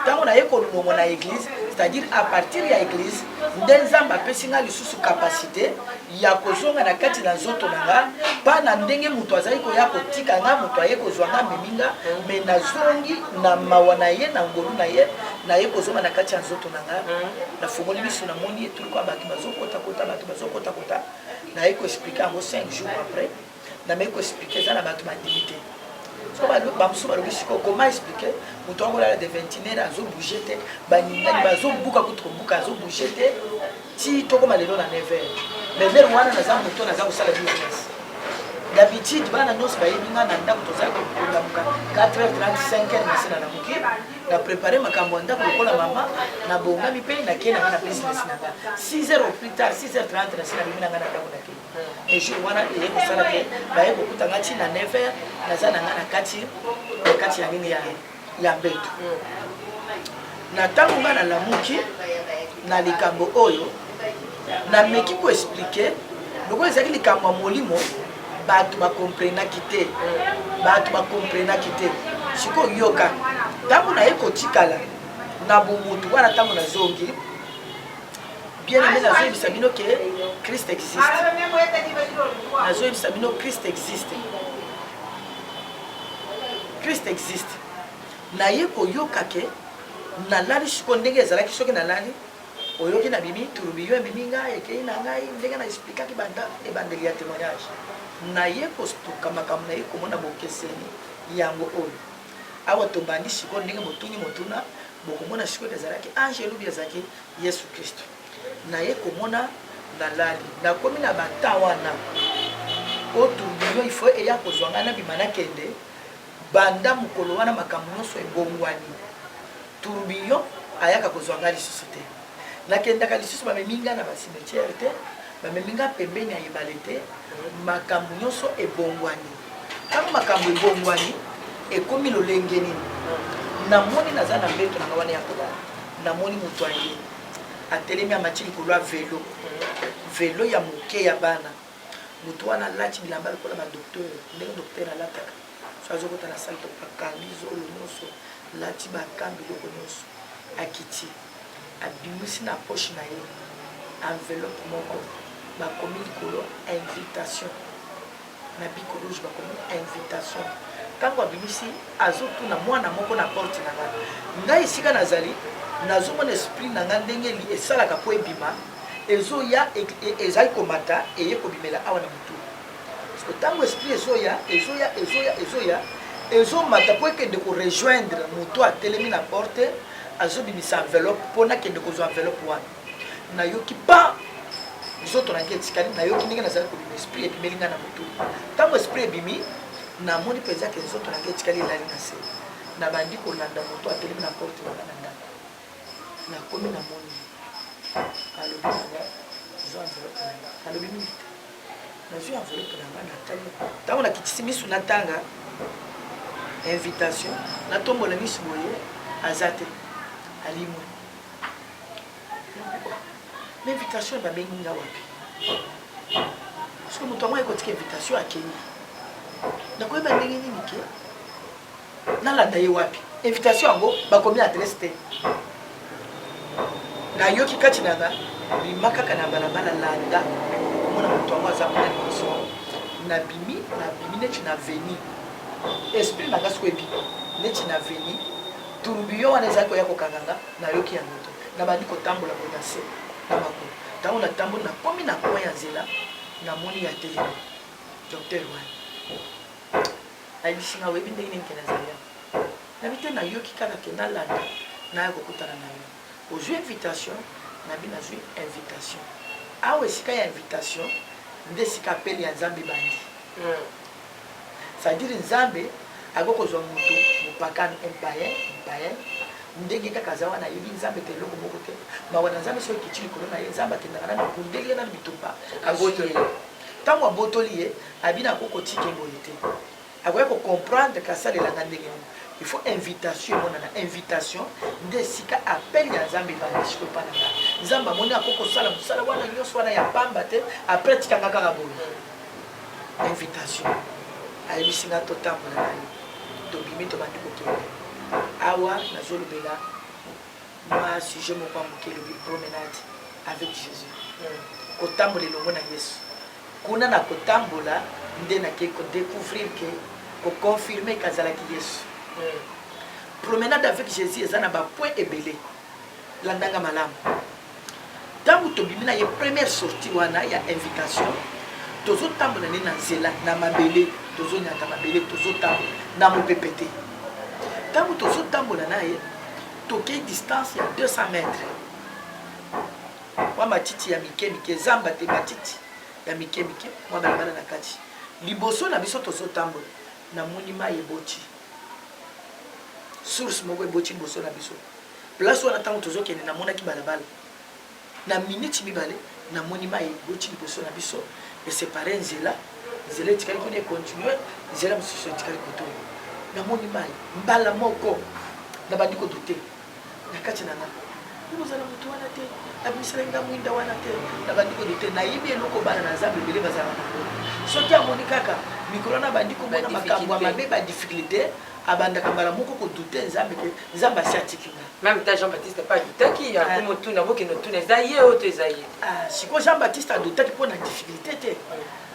Ntango naye kolongwa na église, c'est-à-dire à partir ya église, nde Nzambe apesi ngai lisusu capacité ya kozonga na kati na nzoto na nga, pa na ndenge moto azali koya kotika nga, moto aye kozwa nga, amemi nga, me nazongi na mawa na ye, na ngolu na ye, naye kozonga na kati ya nzoto na nga. Nafongoli miso, namoni etuluku ya bato bazokotakota, bato bazokotakota. Naye koexpliquer yango 5 jours après, nameki koexpliquer, eza na bato bandimi te. So bamosusu balobi sikoyo comment expliquer moto akolala de 21 heure, azobouge te, baningani bazobuka kutu kobuka, azobouge te ti tokoma lelo na 9 heures. Mais l'heure wana naza moto naza kosala business. D'habitude bana nyonso bayebi nga na ndako, tozali kolamuka 4 h 30, 5 heures, nase nalamuki, na prépare makambo ya ndako lokola mama, nabongami mpe nakei na nga na business na nga. 6 heures au plus tard, 6 h 30, nase nabimi na nga na ndako, nakei. Mais jour wana eye kosala ke baye kokuta nga ti na 9 heures, naza na nga na kati ya nini ya mbeto. Na ntango nga nalamuki na likambo oyo nameki koexpliquer, lokola ezalaki likambo ya molimo, bato bakomprenaki te, bato bakomprenaki te. Sikoyo yoka, ntango naye kotikala na bomotu wana, ntango nazongi, bien aimé, nazoyebisa bino ke Christ existe. Nazoyebisa bino, Christ existe, Christ existe. Naye koyoka ke nalali sikoyo ndenge ezalaki. Soki nalali, oyoki nabimi tourbillon, ememi ngai, ekei na ngai ndenge na expliquaki banda ebandeli ya témoignage. Naye kostuka makambo, naye komona bokeseni yango oyo awa tobandi sikoyo. Ndenge botuni motuna, bokomona sikoyo ezalaki ange elubi, ezalaki Yesu Kristo. Naye komona nalali, nakomi na bata wana o tourbillon, il faut eya kozwa ngai, nabima, nakende. Banda mokolo wana makambo nyonso ebongwani. Tourbillon ayaka kozwa ngai lisusu te, nakendaka lisusu, bamemi ngai na bacimetière te, bamemi ngai pembeni ya ebale te. Makambo nyonso ebongwani. Ntango makambo ebongwani, ekomi lolenge nini? Namoni naza na mbeto na ngai wana ya kolala, namoni moto aye, atelemi, amati likolo ya vélo, vélo ya moke ya bana. Moto wana alati bilamba lokola badocteur, ndenge docteur alataka so azokota na salle, akangi zolo nyonso, lati bakambi biloko nyonso. Akiti, abimisi na poche na ye enveloppe moko, bakomi likolo "invitation" na bic rouge, bakomi "invitation". Ntango abimisi, azotuna mwana moko na porte na ngai. Ngai esika nazali, nazomona esprit na ngai ndenge esalaka mpo ebima, ezoya, ezali komata, eye kobimela awa na motu. Ntango esprit ezoya, ezoya, ezoya, ezoya, ezomata mpo ekende korejoindre moto atelemi na porte, azobimisa enveloppe mpo nakende kozwa enveloppe wana, nayoki pa nzoto na ngai etikali. Nayoki ndenge nazali kobima, esprit ebimeli ngai na motu. Ntango esprit ebimi, namoni mpenza ke nzoto na ngai etikali, elali na se. Nabandi kolanda moto atelemi na porte na ngai na ndako. Nakomi, namoni, alobi na nga: "Zwa enveloppe na nga." Alobi mingi te, nazwi enveloppe na nga, natali. Ntango nakitisi misu, natanga invitation, natombola misu boye, aza te, alimwe. Ma invitation, babengi nga wapi? Soki moto yango ayekotika invitation, akei, nakoyeba ndenge nini ke nalanda ye wapi? Invitation yango bakomi adresse te. Nayoki kati na nga: "Bima kaka na balabala, landa, okomona moto yango aza kuna liboso." Nabimi, nabimi neti na veni, esprit na nga siko ebimi neti na veni, tourbillon wana ezali koya kokanga nga, nayoki yango te. Nabandi kotambola boye na se na makolo. Ntango natamboli, nakomi na coin ya nzela, namoni ya telemi, docteur wana. Ayebisi nga: "Oyebi ndenge nini ke nazali awa?" Nabi: "Te, nayoki kaka ke nalanda, naya kokutana na yo. Ozwi invitation?" Nabi: "Nazwi invitation." Awa esika ya invitation nde esika appel ya Nzambe ebandi, c'est-à-dire Nzambe akoki kozwa moto mopakano, un païen, un païen ndenge kaka aza wana, ayebi Nzambe te, eloko moko te. Mawa na Nzambe soki ekiti likolo na ye, Nzambe akendaka nano, abundeli ye nano bitumba, azwi ye. Ntango abotoli ye, abina akoki kotika ye boye te, akoki kocomprendre ke asalelanga ndenge nini. Il faut invitation emonana. Invitation nde esika appel ya Nzambe ebanda sikoyo epa na nga. Nzambe amoni akoki kosala mosala wana nyonso wana ya pamba te, après atika nga kaka boye. Invitation ayebisi nga totambola na ye, tobimi tobandi kokende. Awa nazolobela mwa sujet moko ya moke elobi promenade avec Jésus, kotambola elongo na Yesu. Kuna na kotambola nde nakei ko decouvrir que ko confirmer que azalaki Yesu. Promenade avec Jesus eza na ba points ebele. Landa nga malamu. Tango tobimi na ye première sortie wana ya invitation, tozotambola nde na nzela na mabele, tozonyata mabele, tozotambola na mopepe te. Tango tozotambola na ye, tokei distance ya 200 mètres. Mwa matiti ya mike mike, zamba te, matiti ya mike mike, mwa balabala na kati. Liboso na biso tozotambola, namoni mai eboti, source moko eboti liboso na biso. Place wana ntango tozokende, namonaki balabala. Na miniti mibale, namoni mai eboti liboso na biso, esepare nzela, nzela etikali kuna ekontinue, nzela mosusu etikali kote oyo. Namoni mai mbala moko, nabandi kodute. Na kati na nga ekozala moto wana te abimiselaki nga mwinda wana te. Nabandi kodoute, nayebi eloko bana na Nzambe ebele bazalaka nango. Soki amoni kaka mikolo wana abandi komona makambo ya mabe, badifficulté, abandaka mbala moko kodoute Nzambe ke Nzambe asi atiki nga. Même ta Jean Baptiste pa adutaki, akomi otuna, bokende otuna eza ye oyo to eza ye. Ah, sikoyo Jean Baptiste adutaki mpo na difficulté te.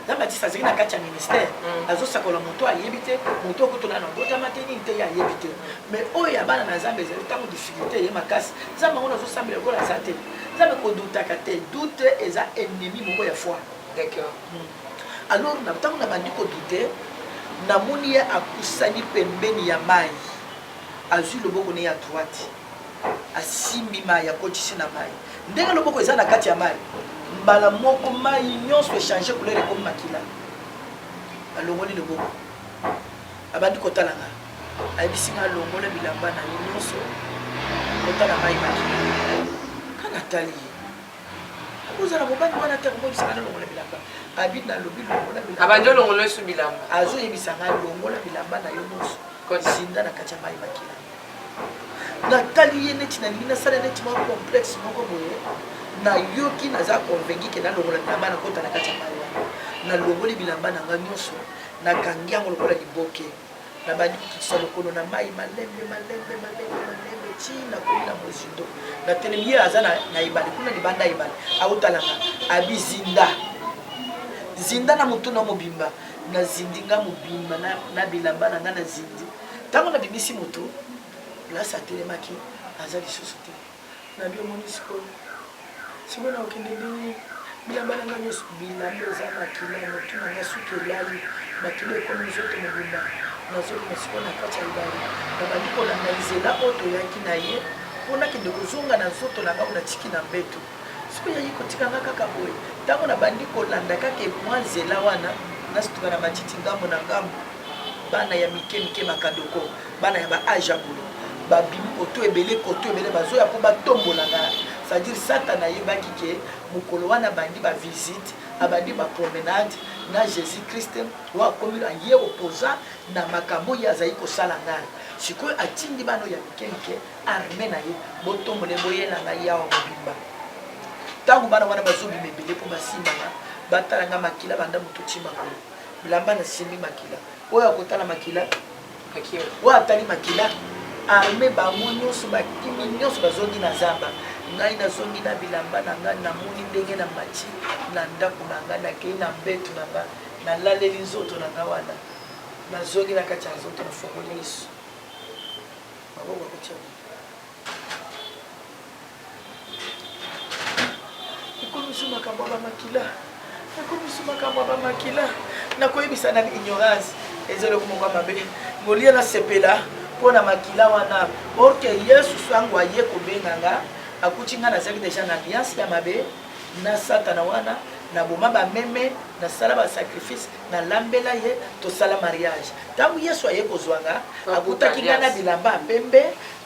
Jean Baptiste azalaki na kati ya ministère, azosakola moto ayebi te, moto okutu nano abotama te, nini te, ye ayebi te. Mais oyo ya bana na Nzambe ezali ntango difficulté eye makasi, Nzambe yango nazosambela lokola aza te. Nzambe kodutaka te, doute eza ennemi moko ya foi. D'accord. Alors na ntango nabandi kodute, namoni ye apusani pembeni ya mai, azwi loboko ne ya droite, asimbi mai, akotisi na mai. Ndenge loboko eza na kati ya mai, mbala moko mai nyonso echange couleur, ekomi makila. Alongoli loboko, abandi kotala nga, ayebisi nga longola bilamba na yo nyonso, kotala mai makila. Nga natali ye, akozala mobali wana te, akomoyebisa nga nalongola bilamba. Abi nalobi longola bilamba, abandi olongola esu bilamba, azoyebisa nga longola bilamba na yo nyonso, zinda na kati ya mai makila. Natali ye neti nalingi nasala neti mwa complexe moko boye. Nayoki naza convaincu ke nalongola bilamba, nakota na kati ya mai wana. Nalongoli bilamba na nga nyonso, nakangi yango lokola liboke, nabandi kokitisa lokolo na mai malembe malembe malembe malembe ti nakomi na mozindo. Natelemi, ye aza na ebale kuna libanda ya ebale, aotala nga, abi zinda zinda na motu na mobimba. Nazindi nga mobimba na bilamba na nga, nazindi. Ntango nabimisi moto, place atelemaki aza lisusu te. Nabi omoni sikoyo, sikoyo nakokende ndenge bilamba na nga nyonso, bilamba eza makila, motu na nga suki elali, makila ekomi nzoto mobimba. Nazobima sikoyo na kati ya ebale, nabandi kolanda nzela oyo toyaki na ye mpo nakende kozonga na nzoto na nga oyo natiki na mbeto. Sikoyo yaki kotika nga kaka boye. Ntango nabandi kolanda kaka mwa nzela wana, nasutuka na matiti ngambo na ngambo, bana ya mike mike, bakadoko, bana ya ba age ya boye, babimi koto ebele, koto ebele, bazoya mpo batombola nga. C'est-à-dire Satana ayebaki ke mokolo wana abandi ba visite, abandi ba promenade na Jésus Christ, oyo akomi ye opposant na makambo ye azali kosala ngai. Sikoyo atindi bana oyo ya mike mike, arme na ye, botombola ye, boyela ngai awa mobimba. Ntango bana wana bazobima ebele mpo basimba nga, batala nga makila banda moto ti makolo, bilamba nasimbi makila, oyo akotala makila, oyo atali makila, arme bango nyonso bakimi, nyonso bazongi na zamba. Ngai nazongi na bilamba na ngai, namoni ndenge na mati na ndako na ngai, nakei na mbeto na ngai, nalaleli nzoto na ngai wana, nazongi na kati ya nzoto, nafongoli miso, maboko akotia ekomisi makambo ya bamakila, ekomisi makambo ya bamakila. Nakoyebisa nani? Ignorance eza eloko moko ya mabe. Molia nasepela mpo na makila wana, orke Yesu sango aye kobenga nga, akuti nga nazalaki deja na alliance ya mabe na Satana wana. Naboma bameme, nasala basacrifice, nalambela ye, tosala mariage. Ntango Yesu aye kozwa nga, akutaki nga na bilamba ya pembe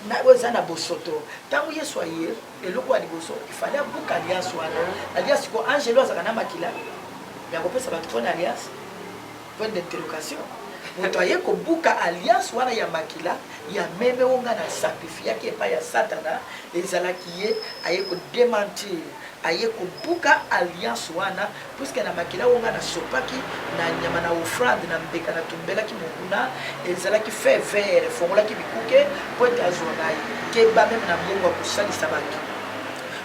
na oyo eza na bosoto. Ntango Yesu aye, eloko ya liboso ifale abuka alliance wana. Alliance ko angelo azalaka na makila ya kopesa bato mpona alliance, point d'interrogation. Moto aye kobuka alliance wana ya makila ya meme oyo ngai na sacrifiaki epai ya Satana, ezalaki ye aye ko dementir, aye kobuka alliance wana, puisque na makila oyo ngai nasopaki na nyama na offrande na mbeka natumbelaki monguna, ezalaki feu vert, efongolaki bikuke mpo ete azwa ngai. Keba meme na mbongo ya kosalisa bato.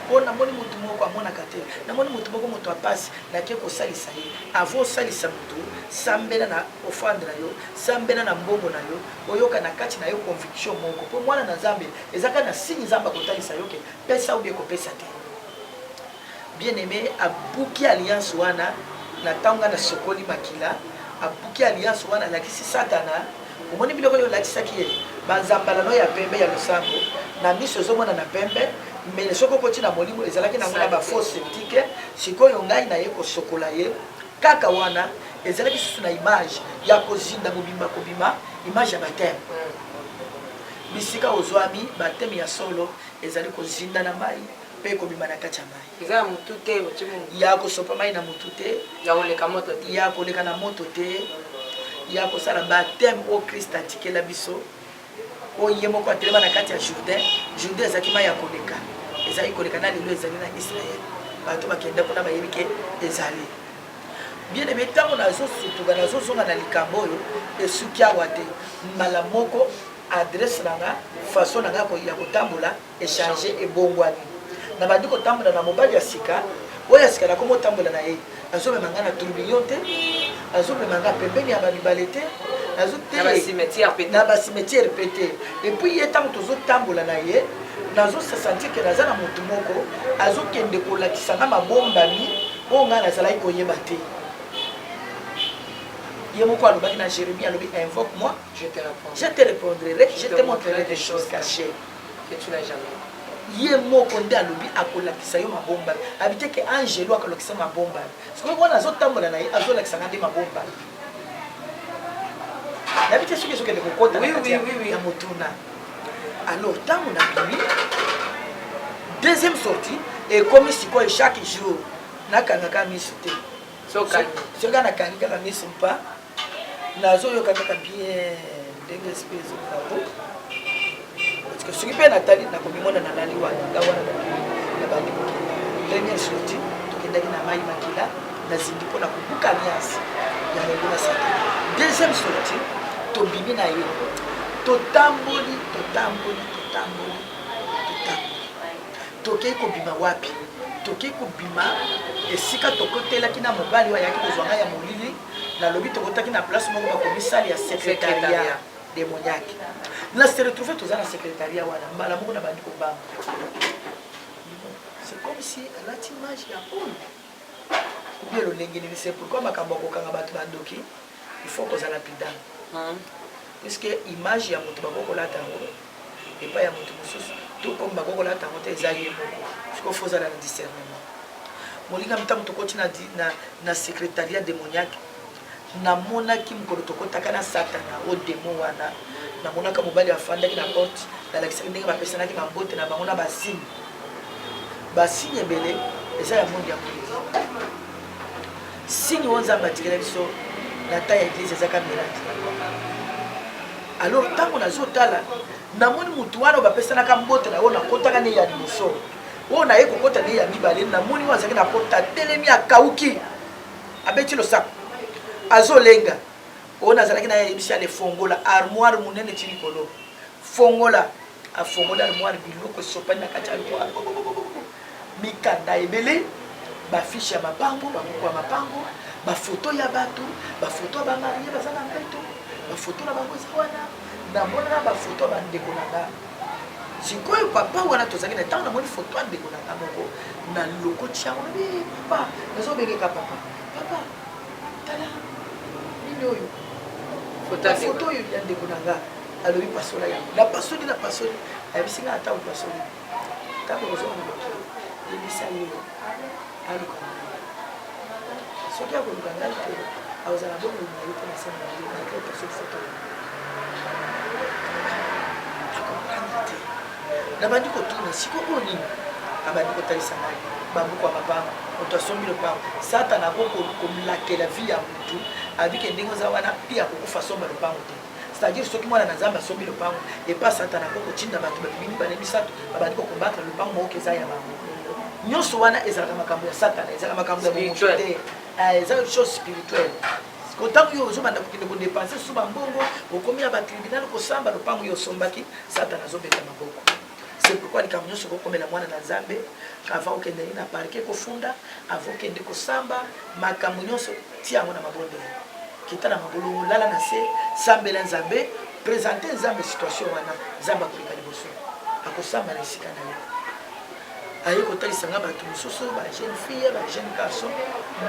Oyo namoni moto moko amonaka te, namoni moto moko moto ya pasi, nake kosalisa ye. Avant osalisa moto, sambela na offrande na yo, sambela na mbongo na yo, oyoka na kati na yo conviction moko po mwana na Nzambe eza kaka na signe Nzambe akotalisa yo ke pesa ou bien kopesa te. Bien aime abuki alliance wana na tango nga nasokoli makila, abuki alliance wana alakisi satana, omoni biloko oyo olakisaki ye banzambala no ya pembe ya losambo na miso ezomona na pembe mais soki okoti na molimo ezalaki nango na ba faux septique. Sikoyo ngai naye kosokola ye kaka wana ezalaki susu na image ya kozinda mobimba kobima image ya baptême. Bisika ozwami baptême ya solo ezali kozinda na mai mpe kobima na kati ya mai. Eza ya mutu te, otie mu- Ya kosopa mai na mutu te, ya koleka moto te, ya koleka na moto te, ya kosala baptême oyo Christ atikela biso, oyo ye moko atelema na kati ya Jourdain. Jourdain ezalaki mai ya koleka, ezalaki koleka na lelo ezali na Israël, bato bakenda kuna bayebi ke ezali bien aimé. Ntango nazosutuka nazozonga na likambo oyo esuki awa te, mbala moko adresse na nga, façon na nga ya kotambola echange, ebongwani. Nabandi kotambola na mobali ya sika oyo ya sika, nakomi otambola na ye, azomema nga na tourbillon te, azomema nga pembeni ya bamibale te, na bacimetière pe te. Na bacimetière pe te. Et puis ye ntango tozotambola na ye, nazosentir ke naza na motu moko azokende kolakisa nga mabombami oyo ngai nazalaki koyeba te. Ye moko alobaki na Jérémie, alobi: invoque moi, je te réponds, je te répondrai, je te montrerai des choses cachées que tu n'as jamais. Ye moko nde alobi akolakisa yo mabombami, abi te ke angelo akolakisa mabombami. Sikoyo wana azotambola na ye, azolakisa nga nde mabombami. Nayebi te soki ezokende kokota na kati ya motuna. Alors ntango nabimi deuxième sortie, ekomi sikoyo chaque jour nakangaka miso te. Soki nakangi kaka miso mpa nazoyoka kaka bien ndenge esprit ezokaka bo, parce que soki mpe natali nakomimona nalali wana nga wana nabandi kokenda. Première sortie tokendaki na mai makila, nazindi mpo na kobuka alliance ya monguna Satana. Deuxième sortie tobimi na ye, totamboli, totamboli, totamboli, totamboli, tokei kobima wapi? Tokei kobima esika tokotelaki na mobali oyo ayaki kozwa ngai ya molili. Nalobi tokotaki na place moko bakomi salle ya secrétariat démoniaque. Na se retrouve toza na secrétariat wana, mbala moko na bandi kobanga. C'est comme si alati image ya oyo ou bien lolenge nini. C'est pourquoi makambo ya kokanga bato bandoki, il faut kozala prudent, puisque image ya moto bakoki kolata yango epai ya moto mosusu, tout comme bakoki kolata yango te, eza ye moko. Sikoyo faut ozala na discernement. Molingami, ntango tokoti na secrétariat démoniaque, namonaki mokolo tokotaka na Satana o démon wana, namonaka mobali afandaki na porte. Nalakisaki ndenge bapesanaki bambote na bango na basigne, basigne ebele eza ya monde ya molili. Signe oyo Nzambe atikela biso na ta ya église ezaka miracle. Alors ntango nazotala, namoni motu wana oyo bapesanaka mbote na oyo nakotaka ne ya liboso, oyo naye kokota ne ya mibale, namoni oyo azalaki na porte atelemi, akauki, abeti losako, azolenga. Oyo nazalaki na ye ayebisi ale: fongola armoire monene ti likolo, fongola. Afongoli armoire, biloko esopani na kati ya armoire, mikanda ebele, bafiche ya mapango, babuku ya mapango, bafoto ya bato, bafoto ya bamarie baza na mbeto, bafoto na bango eza wana. Namonaka bafoto ya bandeko na nga. Sikoyo papa wana tozalaki na ntango, namoni foto ya ndeko na nga moko, nalokoti yango, nabi: papa, nazobengeka papa, papa, tala nini oyo, foto oyo ya ndeko na nga. Alobi: pasola yango. Napasoli, napasoli. Ayebisi nga: ata opasoli, ntango kozonga na mokili, yebisa ye aluka ngai. Soki akoluka ngai te, akozala bomoi na ye te na se na ye, malgré opasoli foto. Nacomprendre te, nabandi kotuna: siko oyo nini? Abandi kotalisa ngai babuku ya mapango, moto asombi lopango. Satana ako komlakela vie ya motu. Abi ke ndenge oza wana pi akokufa somba lopango te. C'est-à-dire soki mwana na Nzambe asombi lopango epa Satana akoki kotinda bato babimi mibale misato babandi kokombatre lopango moko eza ya bango. Nyonso wana ezalaka makambo ya Satana, ezalaka makambo ya bomoto te. Ah, eza chose spirituelle. Ntango yo ozobanda kokende kodepense susu bambongo, okomi na batribunal kosamba lopango yo osombaki, Satana azobeta maboko. C'est pourquoi likambo nyonso ekokomela mwana na Nzambe, avant okende na parquet kofunda, avant okende kosamba, makambo nyonso tia yango na mabondeli. Kita na mabolongo, lala na se, sambela Nzambe, presente Nzambe situation wana, Nzambe akoleka liboso, akosamba na esika na yo. Aye kotalisa nga bato mosusu, ba jeune fille, ba jeune garçon,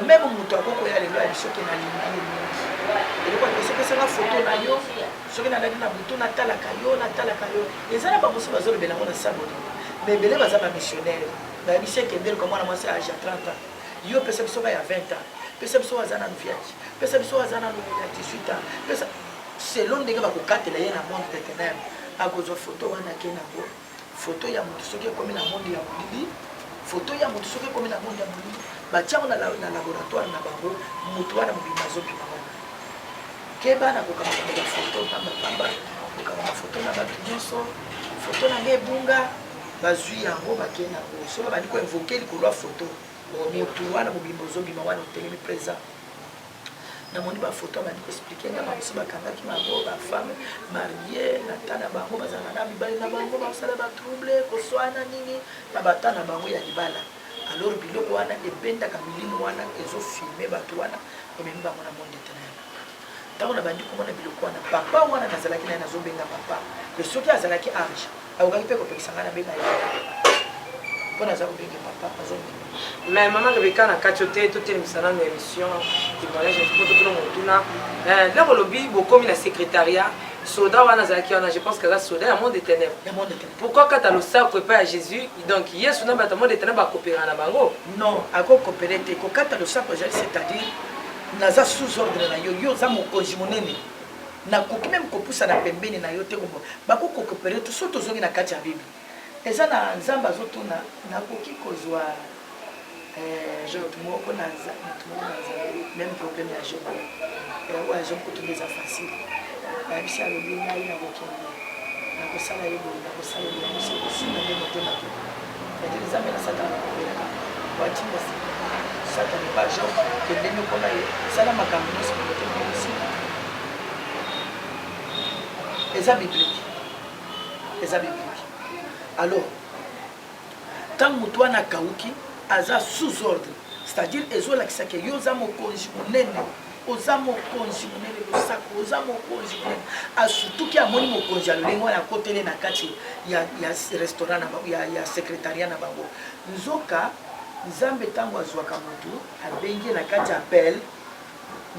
meme moto akokoya lelo ayebi soki nalingi ye mingi. Eloko ya liboso, pesa nga foto na yo, soki nalali na butu natalaka yo, natalaka yo. Eza na bamosusu bazolobela yango na sa bolingo, mais ebele baza ba missionnaire. Bayebisi ekende luka mwana mwasi ya age ya 30 ans, yo pesa biso ka ya 20 ans, pesa biso aza nanu vierge, pesa biso aza nanu ya 18 ans, pesa selon ndenge bakokatela ye na monde de ténèbres, akozwa foto wana ake nango. Foto ya moto soki ekomi na monde ya molili, foto ya moto soki ekomi na monde ya molili, batia yango na laboratoire na bango, moto wana mobimba azobima wana. Keba na kokanga ba foto pamba pamba, kokanga ba foto na bato nyonso, foto na ngai ebunga, bazwi yango bakei na yango. Soki babandi koinvoke likolo ya foto, moto wana mobimba ozobima wana, otelemi présent. Namoni ba photo abandi ko expliquer nga bamosusu bakangaki bango ba femme marie na ta na bango bazalaka na mibali na bango bakosala ba trouble koswana nini na bata na bango ya libala. Alors biloko wana ebendaka milimo wana ezofilme bato wana ememi bango na monde de ténèbres. Ntango nabandi komona biloko wana, papa wana nazalaki naye nazobenga papa, pe soki azalaki ange akokaki mpe kopekisa ngai nabenga ye papa mpo naza kobenge papa azondima. Mais mama Rebecca, na kati yo te, totelemisa nano émission témoignage po totuna motuna. Lero olobi bokomi na secrétariat, soda wana azalaki wana, je pense que aza soda ya monde de ténèbres. Ya monde de ténèbres. Pourquoi kata losako epai ya Jésus? Donc Yesu na bato ya monde de ténèbres bakopera na bango? Non, akokopere te. Kokata losako ezali, c'est-à-dire naza sous ordre na yo, yo oza mokonzi monene, nakoki meme kopusana pembeni na yo te. Bakokokopere te. Soki tozongi na kati ya Bible, eza na Nzambe azotuna, nakoki kozwa motu moko na motu moko na Nzambe, même problème ya Job. Oyo ya Job kutu nde eza facile. Nayebisi, alobi ngai nakokende, nakosala ye boye, nakosala ye boye, nakosala kosimba nde motema te. C'est-à-dire Nzambe na Satana bakopelaka watinda Satana epa Job, kende nyokola ye, sala makambo nyonso na motema ekosimba. Eza biblique, eza biblique. Alors ntango moto wana akauki, aza sous ordre, c'est-à-dire ezolakisa ke yo oza mokonzi monene, oza mokonzi monene, losako, oza mokonzi monene. Asutuki amoni mokonzi ya lolenge wana akoteli na kati ya restaurant na bango, ya secrétariat na bango. Nzoka Nzambe ntango azwaka motu, abengi ye na kati ya appel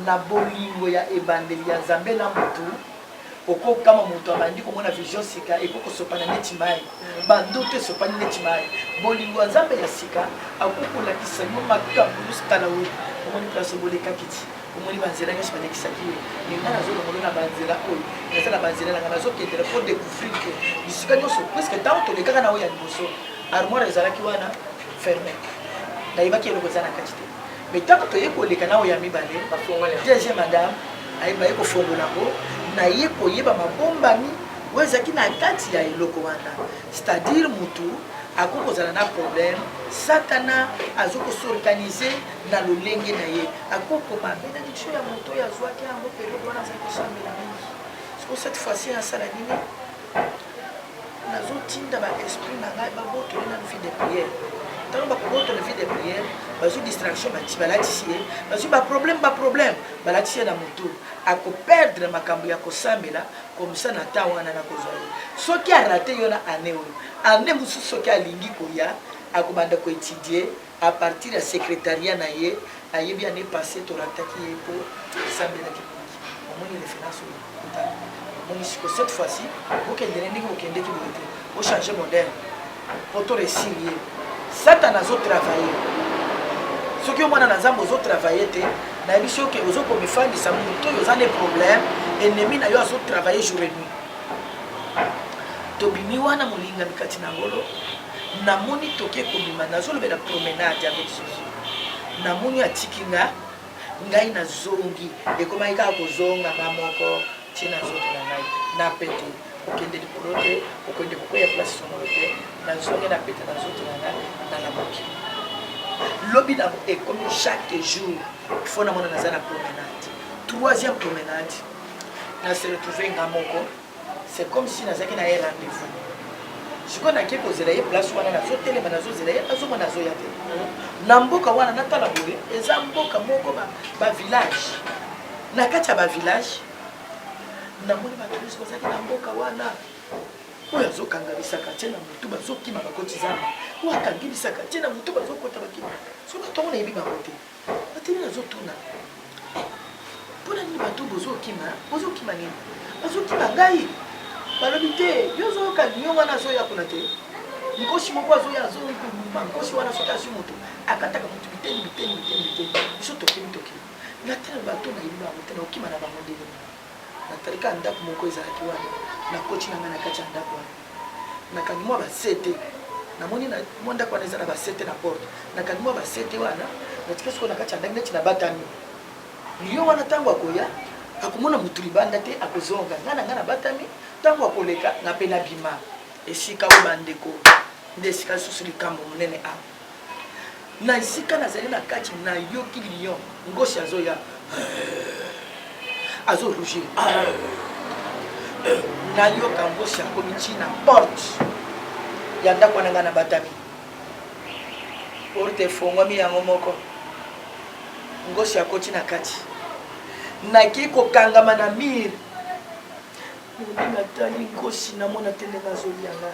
na bolingo ya ebandeli ya Nzambe na motu. Okokama moto abandi komona vision sika, ekoki kosopana neti mai, bandoto esopani neti mai. Bolingo ya Nzambe ya sika akoki kolakisa yo makambo nyonso. Tala oyo omoni place bolekaki ti omoni banzela nyonso balekisaki yo, me ngai nazolongolo na banzela oyo, naza na banzela na ngai nazokendela mpo découvrir ke bisika nyonso, puisque ntango tolekaka na oyo ya liboso, armoire ezalaki wana ferme, nayebaki eloko eza na kati te. Mais ntango toye koleka na oyo ya mibale, deuxième madame ayeba ye kofongola yango, naye koyeba mabombami oyo ezalaki na kati ya eloko wana. C'est-à-dire mutu akoki kozala na problème, Satana azo kosorganize na lolenge na ye, akokoma bénédiction ya moto oyo azwaki yango periode wana azali kosambela mingi. Siko cette fois-ci asala nini? Nazotinda ba esprit na ngai babotole nanu vie de prière. Ntango bakobotole vie de prière, bazwi distraction, bati balatisi ye, bazwi baproblème, baproblème balatisi ye na motu, akoperdre makambo ya kosambela. Komisa na temps wana nakozwa ye. Soki arate yo na année oyo, année mosusu soki alingi koya, akobanda koétudie à partir ya secrétariat na ye. Ayebi année passée torataki ye mpo esambelaki mingi. Omoni référence oyo otala, omoni siko cette fois-ci bokendele ndenge bokendeki boye te, bochange modèle po to réussir ye. Satana azotravaille. Soki yo mwana na Nzambe ozotravaille te, nayebi soki ozokomifandisa moto oyo oza ne problème, ennemi na yo azotravaille jour et nuit. Tobimi wana molingami kati na ngolo, namoni toke kobima, nazolobela promenade avec Jésus, namoni atiki nga. Ngai nazongi, ekomaki kaka kozonga nga moko ti na nzoto na ngai na pete, kokende likolo te, kokende kokweya place songolo te. Nazongi na pete na nzoto na ngai, nalamuki. Lobi na ekomi chaque jour faut namona naza na promenade. Troisième promenade, na se retrouve nga moko, c'est comme si nazalaki na ye rendez-vous. Sikoyo nake kozela ye place wana, nazotelema, nazozela ye, nazomona azoya te. Na mboka wana natala boye, eza mboka moko bavillage, na kati ya bavillage namoni bato nyonso bazalaki na mboka wana. Oyo azokanga bisaka tie na motu, bazokima bakoti zamba. Oyo akangi bisaka tie na motu, bazokota bakima. Soki bato yango nayebi bango te, bateli, nazotuna mpona nini bato bozokima, bozokima nini? Bazokima ngai. Balobi te, yo ozoyoka lion wana azoya kuna te, nkosi moko azoya, azokoma. Nkosi wana soki azwi moto, akataka moto biteni biteni biteni biteni. Biso tokimi, tokimi. Natala bato, nayebi bango te, naokima na bango ndenge nini? Natali kaka ndako moko ezalaki wana, nakoti na ngai na kati ya ndako wana, nakangi mwa basete. Namoni na mwa ndako wana eza na basete na porte, nakangi mwa basete wana, natika sikoyo na kati ya ndako neti nabatami. Lion wana ntango akoya, akomona motu libanda te, akozonga. Ngai na ngai nabatami, ntango akoleka, nga mpe nabima. Esika oyo bandeko, nde esika lisusu likambo monene awa. Na esika nazali na kati, nayoki lion, ngosi azoya, azo rougir. Nayoka ngosi akomi ti na porte ya ndako wana ngai nabatami. Porte efongwami yango moko, ngosi akoti na kati. Nakei kokangama na mur. Lobi natali nkosi, namona te ndenge azolia nga.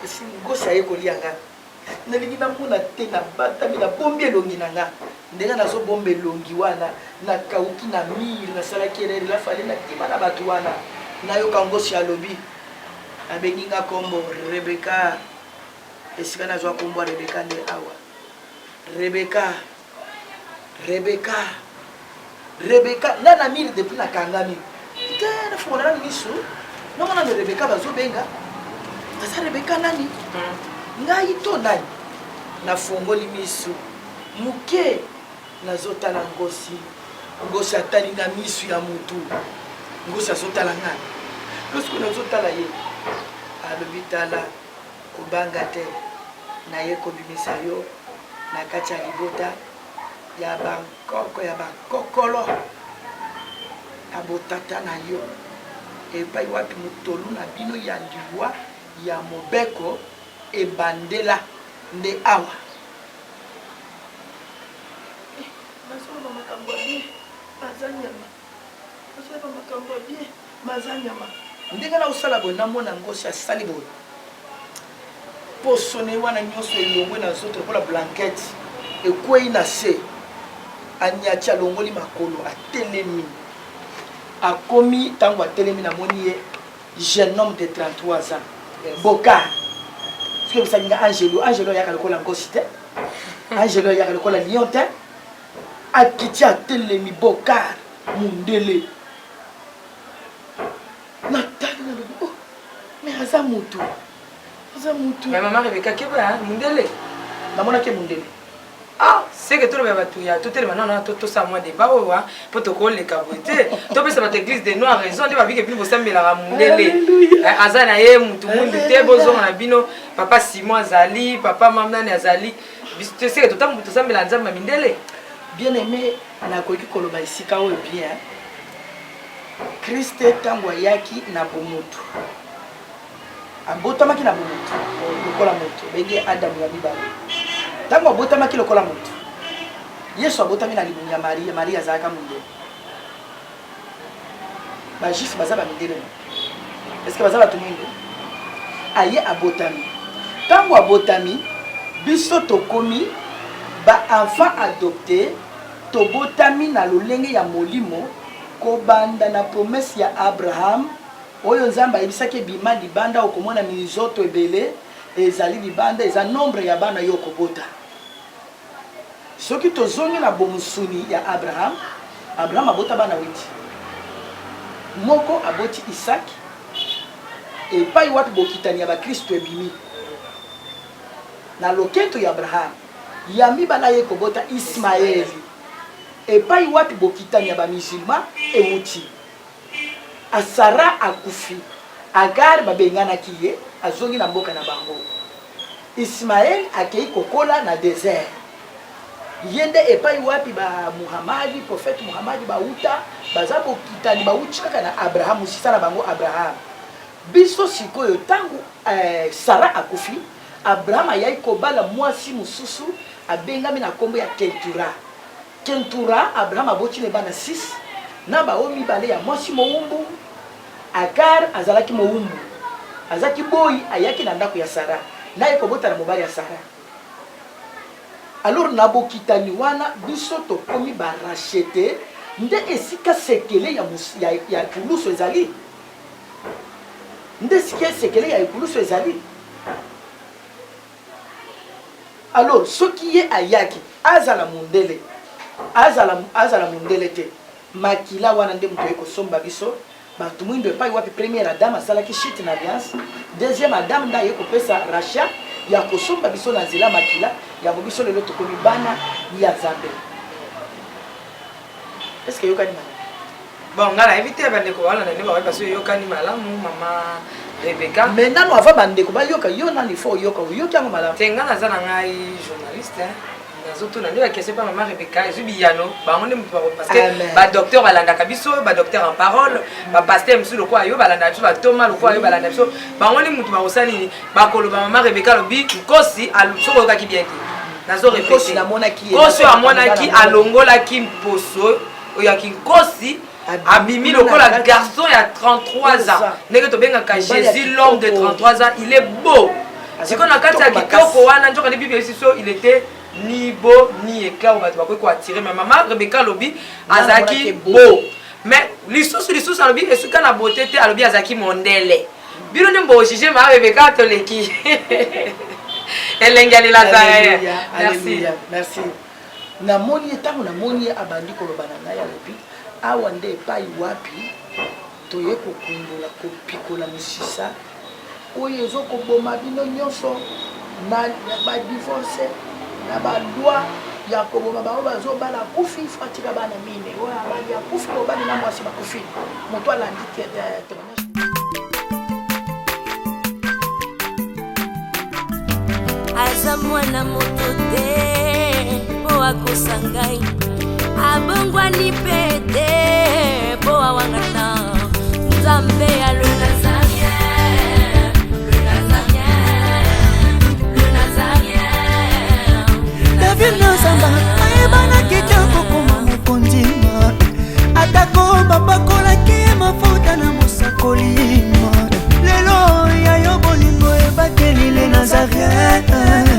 Esi nkosi aye kolia nga, nalingi namona te, nabatami, nabombi elongi na nga. Ndenge nazobomba elongi wana, nakauki na mur. Nasalaki erreur, lafale nakima na bato wana. Nayoka ngosi alobi, abengi nga kombo Rebeka. Esika nazwa kombo ya Rebeka nde awa. Rebeka, Rebeka, Rebeka, nga na mur depuis nakangami te, nafungola nani misu, namona nani Rebeka bazobenga. Aza Rebeka nani? Ngai to nani? Nafongoli misu moke, nazotala ngosi. Ngosi atali nga misu ya mutu, ngosi azotala nga. Lorsque nazotala ye, alobi: "Tala, kobanga te, naye kobimisa yo na kati ya libota ya bankoko ya bakokolo na botata na yo, epai wapi motolu na bino ya liwa ya mobeko ebandela nde awa." Nazoloba makambo ya bien, baza nyama. Nazoloba makambo ya bien, baza nyama. Ndenge naosala boye, namona ngosi asali boye, poso ne wana nyonso elongwe na nzoto lokola blanquette, ekwei na se. Anyati, alongoli makolo, atelemi, akomi. Ntango atelemi, namoni ye jeune homme de 33 ans. Boka soki ebisaki nga angelo, angelo ayaka lokola nkosi te, angelo ayaka lokola lion te. Akiti, atelemi, bokar mundele. Natali, nalobi: "Oh, mais aza mutu, aza mutu." Mais mama Rebeka, keba, mundele? Namonaki mundele. Ah, seke toloba bato ya totelema nano, tosala mwa débat oyo mpo tokoleka boye te. Topesa bato église de noir raison nde babike bino bosambelaka mundele. Aza na ye mutu mundu te, bozonga na bino. Papa Simon azali, papa mamnani azali. Seke tosambela Nzambe ya mindele? Bien aimé, nakoki koloba esika oyo bien. Kriste ntango ayaki na bomotu, abotamaki na bomotu lokola moto, bengi Adamu ya mibale. Ntango abotamaki lokola moto, Yesu abotami na libumu ya Maria. Maria azalaka mondele. Bajuif baza bamindele no? Est-ce baza bato mwindo? Aye abotami, ntango abotami, biso tokomi baenfant adopté, tobotami na lolenge ya molimo, kobanda na promesse ya Abraham oyo Nzambe ayebisaki: "Ebima libanda, okomona minzoto ebele ezali libanda, eza nombre ya bana yo okobota." Soki tozongi na bomosuni ya Abraham, Abraham abota bana witi. Moko aboti Isak, epai wapi bokitani ya bakristo ebimi na loketo ya Abraham. Ya mibale aye kobota Ismaeli. Epai wapi bokitani ya ba musulman ewuti? Sarah akufi, Agar babenganaki ye, azongi na mboka na bango. Ismael akeyi kokola na desert. Ye nde epai wapi ba Muhammad, prophète Muhammad bawuta, baza bokitani bawuti kaka na Abraham, mosisa na bango Abraham. Biso sikoyo tango eh, Sarah akufi, Abraham ayaki kobala mwasi mosusu abengami na kombo ya Ketura. Kentura, Abraham aboti ne bana 6 na baoyo mibale ya mwasi mowumbu. Agar azalaki mowumbu, azalaki boyi, ayaki na ndako ya Sara na ye kobota na mobali ya Sara. Alors na bokitani wana biso tokomi ba rachete nde esika sekele ya, ya, ya ekulusu ezali, nde esika sekele ya ekulusu ezali. Alors soki ye ayaki azala mundele azala azala mundele te makila wana nde moto aye kosomba biso bato mwindo epai wapi première adam asalaki chute na alliance deuxième adam nde aye kopesa rachat ya kosomba biso na nzela makila yango biso lelo tokomi bana ya nzambe. Est ce que eyokani malamu? Bon, ngai nayebi te bandeko balanda nde bakoyeba soki eyokani malamu, mama Rebecca. Mais nanu avant bandeko bayoka, yo nanu il faut oyoka, oyoki yango malamu? Te, ngai naza na ngai journaliste, hein. Nazotuna nde baquestion mpa mama Rebecca, ezwi biyano bango nde moto bako, parce que badocteur balandaka biso, badocteur en parole, bapasteur mosusu lokola yo balandaka biso, batoma lokola yo balanda biso, bango nde moto bakosala nini, bakoloba mama Rebecca alobi nkosi, soki oyokaki bien te, nazo répéter, nkosi oyo amonaki alongolaki mposo oyo ya kinkosi, abimi lokola garçon ya 33 ans, ndenge tobengaka Jésus l'homme de 33 ans, il est beau. Sikoyo na kati ya kitoko wana, nzoka nde Bible eyebisi biso il était ni beau ni éclat oyo bato bakoki koattire. Mais mama Rebecca alobi azalaki beau, mais lisusu lisusu alobi esuka na beauté te, alobi azalaki mondele. Bino nde mbojuge mama Rebecca, toleki elengi ya lilasa. Merci, merci. Namoni ye, ntango namoni ye abandi koloba na ngai, alobi awa nde epai wapi toye kokundola kopikola misisa oyo ezokoboma bino nyonso na badivorce na baloi ya koboma bango. Bazobala, akufi, fo atika bana mine oyo abali, akufi, mobali na mwasi bakufi, moto alandi témoignage. Aza mwana moto te mpo akosa ngai, abongwani mpe te mpo awangana Nzambe ya le Nazarien, le Nazarien, le Nazarien. David Nazamba.